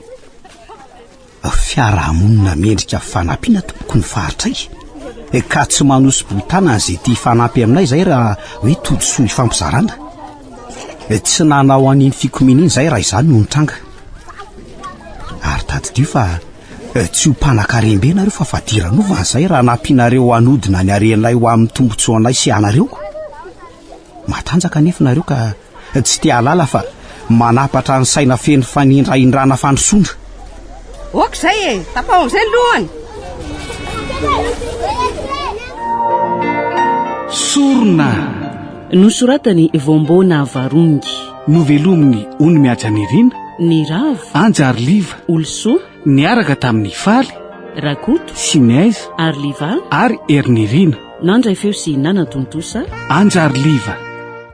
Fiarahamonina mendrika fanampiana tompoko ny faritray ka tsy manosi-bohon-tanana izay te hifanampy aminay izay raha hoe todisoa ifampizarana. Tsy nanao an'iny fikomiana iny izahay raha izany no nitranga. Ary tadidio fa Tsy ho mpanakarem-be nareo fa fadiranovana izay raha nampianareo hanodina ny harenay ho amin'ny tombontsoanay sy anareo. Matanjaka anefa nareo ka tsy te hahalala fa manapatra ny saina feno fanindrahindrana fandrosoana. Ok izay e! Tapaho amin'izay ny lohany! Sorona! Nosoratan'i Voamboana Varongy. Novelomin'i Ony Mihajanirina. Niravo. Anjariliva. Olosoa. Niaraka tamin'i Faly. Rakoto. Sy Naiza. Ariliva. Ary Herinirina. Nandray feo sy nanatontosa. Anjariliva.